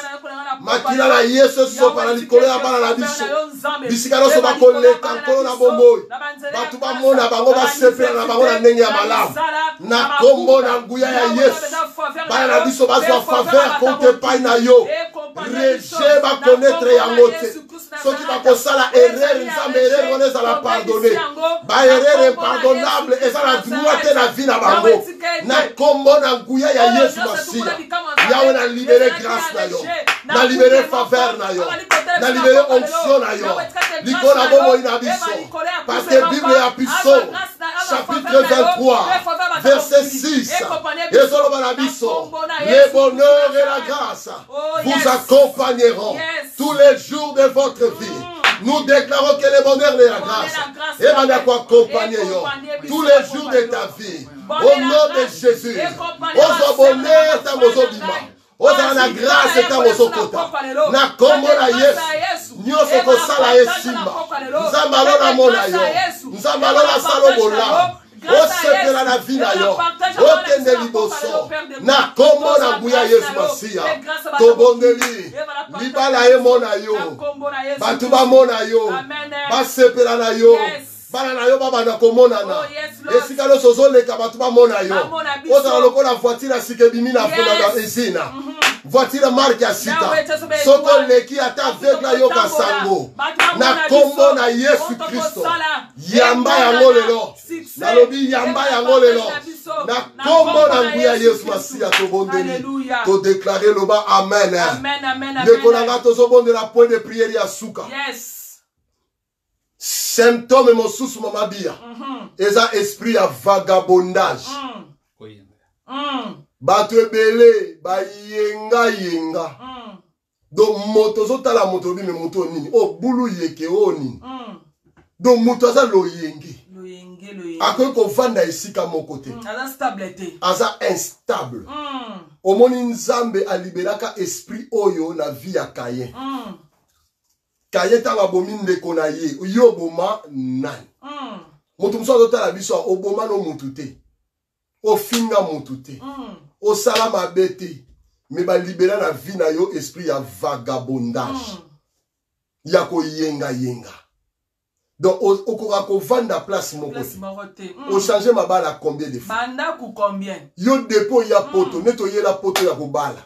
Makila na Yesu esopa na likolo ya bana na biso, bisika nyonso bakoleka. Nkolo na bomoi, bato bamona bango, basepela na bango na ndenge ya malamu. Na nkombo na nguya ya Yesu, bana na biso bazwa faveur konte epai na yo. Rejet bakonetre yango te. Soki bakosala erreur, Nzambe, erreur wana ezala pardonné. Baerreur impardonnable eza na droit te na vie na bango. Na nkombo na nguya ya Yesu Masiya, Yawe, na libere grâce na yo, na libere faveur na yo, na libere onction na yo likolo na bomoi na biso, parce que Bible ya Psaume chapitre 23 verset 6 ezoloba na biso: "Les bonheurs et la grâce vous accompagneront tous les jours de votre vie." Nous déclarons que le bonheur et la grâce ebanda koaccompagner yo tous les jours de ta vie au nom de Jésus. Ozwa bonheur ntango ozobima, ozala na grâce ntango ozokota. Na nkombo na Yesu, nyonso kosala esimba. Nzambe alola mona yo, Nzambe alola asala bolamu, osepela na vie na yo, okende liboso. Na nkombo na nguya Yesu Masiya, tobondeli libala emona yo, bato bamona yo, basepela na yo, bana na yo babanda komonana. Esika nyonso ozoleka, bato bamona yo, ozala lokola voiture ya sika ebimi na usine, voiture marque ya sika. Soki oleki, ata aveugle ayoka sango. Na nkombo na Yesu Kristo, yamba yango lelo. Nalobi yamba yango lelo na nkombo na nguya Yesu Masiya. Tobondeli, todeklare, loba amen. Ndeko na nga, tozobondela point de prière ya suka. Symptôme mosusu, mama Bia, eza esprit ya vagabondage. Bato ebele bayengayenga. Donc moto ozotala moto, olobi: "Me moto oyo nini? Oyo bulu yeke oyo nini?" Donc moto aza loyenge, akoki kovanda esika moko te. Aza instable. Omoni, Nzambe aliberaka esprit oyo na vie ya Kayen. Kayen, ntango abomi ndeko na ye, yo oboma nani? Moto mosusu azotala biso, oboma no motu te, ofinga motu te, osala mabe te, me balibera na vie na yo esprit ya vagabondage, ya koyengayenga. Donc okoka kovanda place moko te. Ochange mabala combien de fois? Bandako combien? Yo depuis ya poto, neti oyela poto ya kobala,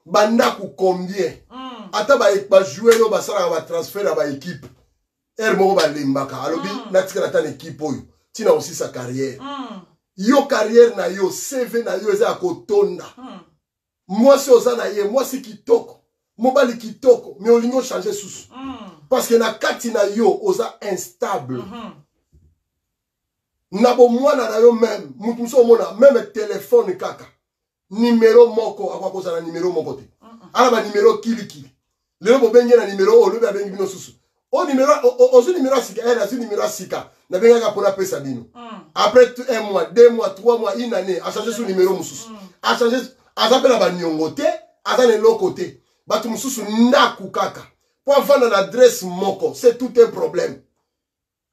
bandako combien? Ata bajoueur oyo basalaka batransfert ya baéquipe, heure moko balembaka, alobi: "Natikala ata na équipe oyo ntina kosisa carrière." Yo carrière na yo, CV na yo eza ya kotonda. Mwasi oza na ye, mwasi kitoko, mobali kitoko, me olingi ochange susu, parce que na kati na yo oza instable. Na bomwana na yo même, motu mosusu omona même telefone kaka nimero moko, akoka kozala na nimero moko te. Ala banimero kilikili. Lelo bobengi ye na nimero oyo, lobi abengi bino susu o nimero. Ozwi nimero ya sika, ere azwi nimero ya sika: "Nabengaka mpona apesa bino." Après un mois, 2 mois, 3 mois, une année, achange su nimero mosusu, achange. Aza mpe na baniongo te, aza na eloko te. Bato mosusu, ndako kaka mpo avanda na adresse moko, c'est tout un problème.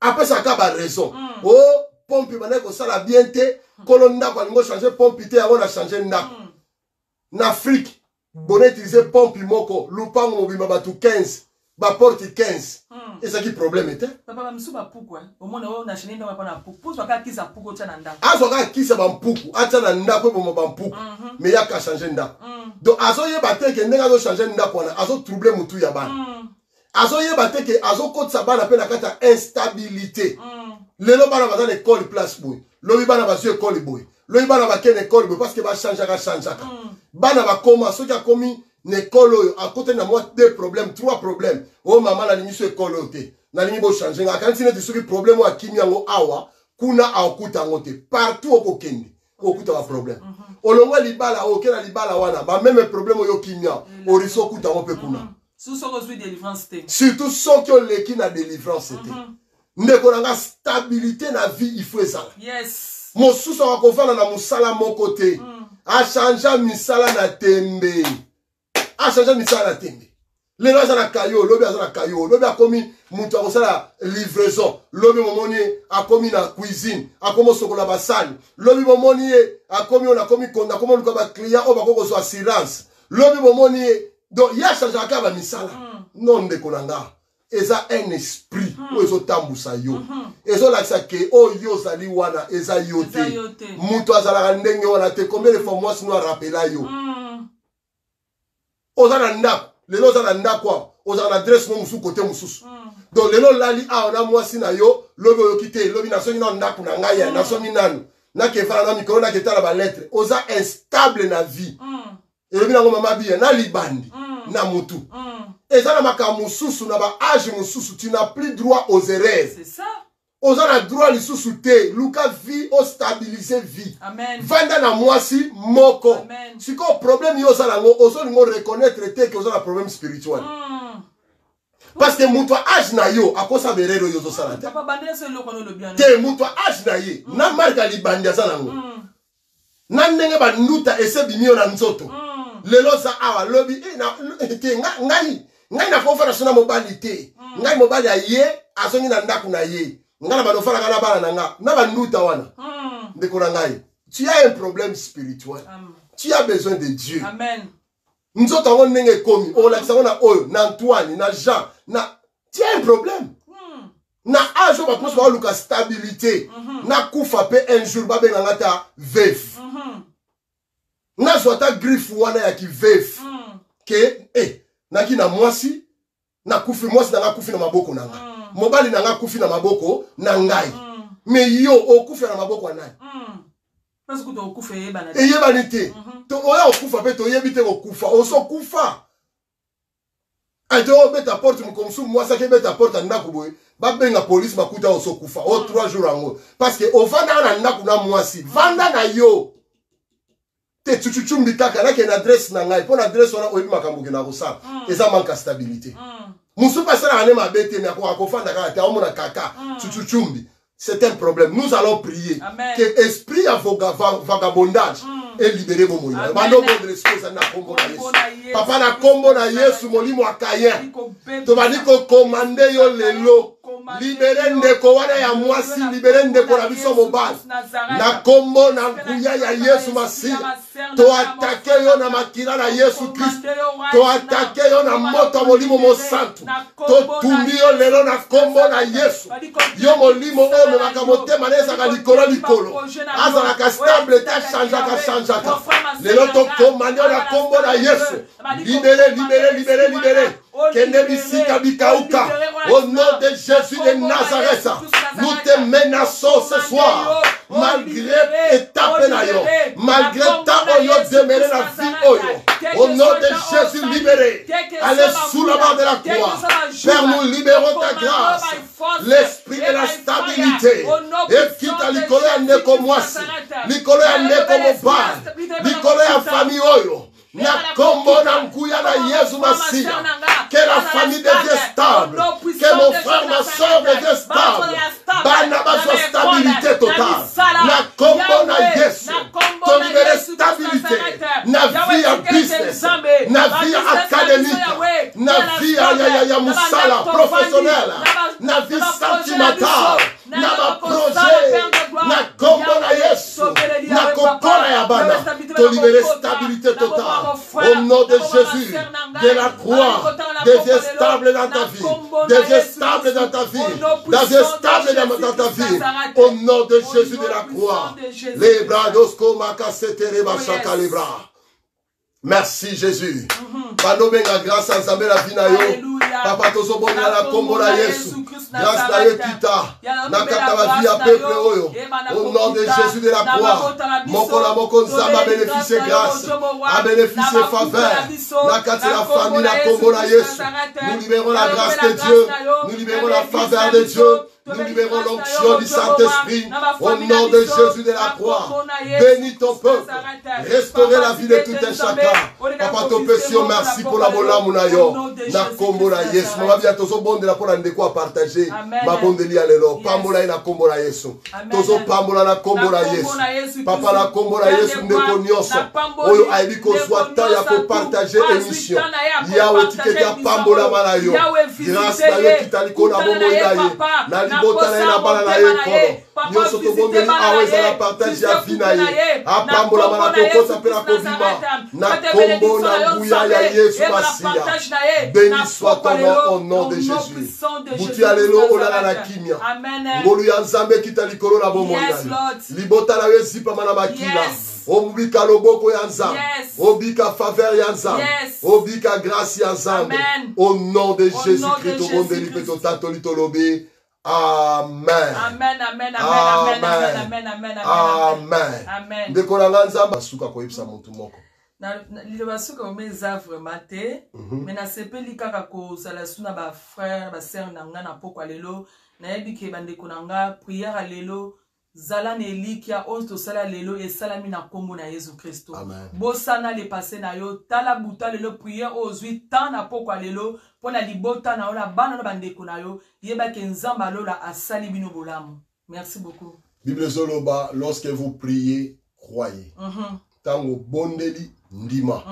Apesaka baraison: "O pompe bandaki kosala bien te, nkolo ndako alingi ochange pompe te, yango na change ndako." Na Afrique bona utilize pompe moko, lupango mobimba, bato 15, baporte 15, ezalaki problème te. Papa, bamisu bapuku, omona oyo na chaîne ndako mpona puku, mpo zwaka kisa puku otya na ndako. Azwaka kisa bampuku, atya na ndako, eboma bampuku, mais yaka change ndako. Donc azoyeba te ke ndenge azochange ndako wana, azotrouble motu ya bana. Azoyeba te ke azokotisa bana mpe na kati ya instabilité. Lelo bana baza na ekole place boye, lobi bana bazwi ekole boye, lobi bana bakei na ekole boye, parce que bachangeaka changeaka. Bana bakoma, soki akomi na ekole oyo, akotani na mwa deux problèmes, trois problèmes. Oyo mama, nalingi so ekole oyo te, nalingi bochange nga. Akanisi neti soki problème oyo akimi yango awa, kuna akokuta yango te. Partout okokende, okuta baproblème. Olongwa libala oyo, oke na libala wana, bameme problème oyo okimia, orisi okuta yango mpe kuna. Surtout soki oleki na délivrance te. Ndeko na nga, stabilité na vie, il faut ezala. Mosusu akokovanda na mosala moko te. Achangea misala na tembe, achangea misala na tembe. Lelo aza na kayo, lobi aza na kayo, lobi akomi moto akosala livraison, lobi momoni ye akomi na cuisine, akomi osokola basani, lobi bomoni ye akomi oyo, akomi konda, akomi oluka baclient oyo bakoki kozwa assurance, lobi bomoni ye. Donc ye achangeaka kaka bamisala. Non, ndeko na nga, eza un esprit oyo ezotambusa yo, ezolakisa ke oyo yo ozali wana eza yo te. Moto azalaka ndenge wana te. Combien de fois mwasi no arapela yo? Oza na ndako lelo, oza na ndako awa, ozala na adresse mo mosusu kote mosusu. Donc lelo olali awa na mwasi na yo, lobi oyoki te, lobi nasongi nano ndako na ngai ya nasongi nanu, nakefala na mikolo, naketala balettre. Oza instable na vie. Elobi nango mama biya na libandi na mutu. Eza na makambo mosusu, na baage mosusu, tu n'as plus droit aux erreurs. Oza na droit lisusu te. Luka vie, ostabilize vie. Vanda na mwasi moko. Sikoyo problème yo oza nango, ozolinga oreconnaître te ke oza na problème spirituel. Parce que moto ya age na yo akosala berere oyo ozosala te. Te, moto ya age na ye na marke ya libandi aza nango, na ndenge banduta ese ebimi yo na nzoto. Lelo oza awa, lobi eh, te, ngai nakofanda so na mobali te. Ngai mobali aye, azongi na ndako na ye, ngai na bando ofandaka na bana na nga na banduta wana. Ndeko na ngai, tu as un problème spirituel. Tu as besoin de Dieu. Amen. Nzoto yango ndenge ekomi, olakisa yango na oyo, na Antoine, na Jean, na tu as un problème. Na age oyo bato nyonso baoluka stabilité. Nakufa mpe un jour babenganga ta veuve, nazwa ata griffe wana ya kiveuve ke eh, naki na mwasi, nakufi, mwasi na nga akufi na maboko na nga, mobali na nga akufi na maboko na ngai. Mais yo okufela na maboko ya nani? Eyebani te. Oya okufa mpe toyebi te, kokufa osokufa ate obeta porte moko mosusu, mwasi ake ebeta porte ya ndako boye, babenga polise, bakuta osokufa o 3 jours yango, parce que ovandaka na ndako na mwasi. Vanda na yo te, cucucumbi kaka nakende adresse na ngai, mpo na adresse wana oyebi makambo okenda kosala. Eza manque ya stabilité. Mosusu mpe asalaka nde mabe te, me akoka kofanda kaka te, aomona kaka cucucumbi. C'est un problème. Nous allons prier. Amen. Que esprit ya vagabondage elibere bomoi na yo. Bando bondela esika ozali na kombo na Yesu. Papa, na kombo na Yesu, molimo ya Kayen, tobandi kokomande yo lelo. Libere ndeko wana ya mwasi, libere ndeko na biso mobali na kombo na nguya ya Yesu Masiya. Toatake yo na makila na Yesu Kristo, toatake yo na moto ya Molimo Mosantu. Totumbi yo lelo na kombo na Yesu. Yo molimo oyo omemaka motema na ezalaka likolo likolo, azalaka stable te, achangeaka changeaka, lelo tokomande yo na kombo na Yesu. Libere, libere, libere, libere, kende bisika bikauka. Au nom de Jésus de Nazareth, nous te menaçons ce soir. Malgré étape na yo, malgré temps oyo demere na vie oyo, au nom de Jésus, libéré, allez sous la barre de la croix. Père, nous libérons ta grâce, l'esprit de la stabilité ekita likolo ya ndeko mwasi, likolo ya ndeko mobali, likolo ya famille oyo, na kombo na nguya na Yesu Masiya. Que la famille devienne stable, que mon frère, ma soeur devienne stable, bana bazwa stabilité totale na kombo na Yesu. Tolibere stabilité na vie ya business, na vie ya académique, na vie ya mosala professionnel, na vie sentimentale, na baprojet, na kombo na Yesu, na kokola ya bana. Tolibere stabilité totale au nom de Jésus de la croix. Deviens stable dans ta vie, deviens stable dans ta vie, deviens stable dans ta vie au nom de Jésus de la croix. Lebradosko makasetereba shaka lebra. Merci Jésus. Banobenga grâce ya Nzambe na vie na yo. Papa, tozobondela na nkombo na Yesu. Grâce na yo ekita na kati ya bavie ya peuple oyo. Au nom de Jésus de la croix, moko na moko Nzambe abénéficie grâce, abénéficie faveur na kati ya famille na kombo na Yesu. Nous libérons la grâce de Dieu, nous libérons la faveur de Dieu. Nous libérons l'onction du Saint-Esprit au nom de Jésus de la croix. Bénis ton peuple. Restaurer la vie de tout un chacun. Papa topesi yo merci pour la bolamu na yo. Na kombo na Yesu. Mama bia tozobondela mpo na ndeko a partager mabondeli ya lelo. Pambola ye na kombo na Yesu. Tozopambola na kombo na Yesu. Papa na kombo na Yesu ndeko nyonso oyo ayebi kozwa temps ya kopartage émission. Yawe tiketi apambolama na yo. Grâce na yo ekita likolo na bomoi na ye. Na libota na ye na bana na ye nkolo. Nyonso tobondeli awa eza na partage ya vie na ye. Apambolama na kokota mpe na kobima na kombo na nguya ya Yesu Masiya. Béni soit ton nom au nom de Jésus. Butu ya lelo olala na kimia. Ngolu ya Nzambe ekita likolo na bomoi na yo. Libota na yo ezipama na makila. Obika loboko ya Nzambe. Obika faveur ya Nzambe. Obika grâce ya Nzambe. Au nom de Jésus-Christ tobondeli mpe totatoli tolobi. Amen. Amen, amen, amen, amen, amen, amen, amen. Amen. Ndeko na nga Nzambe asuka koyebisa motu moko. Liloba suka ome eza vraiment te, me nasepeli kaka kozala su na ba frère na ba sœur na nga na pokwa lelo. Nayebi ke bandeko na nga prière ya lelo zala na elikya oyo tosala lelo esalami na nkombo na Yesu Kristo. Bosana le passé na yo, tala buta lelo prière oyo ozwi temps na pokwa lelo mpo na libota na yo na bana na bandeko na yo, yeba ke Nzambe alola asali bino bolamu. Merci beaucoup. Bible ezoloba lorsque vous priez, croyez. Ntango obondeli, ndima.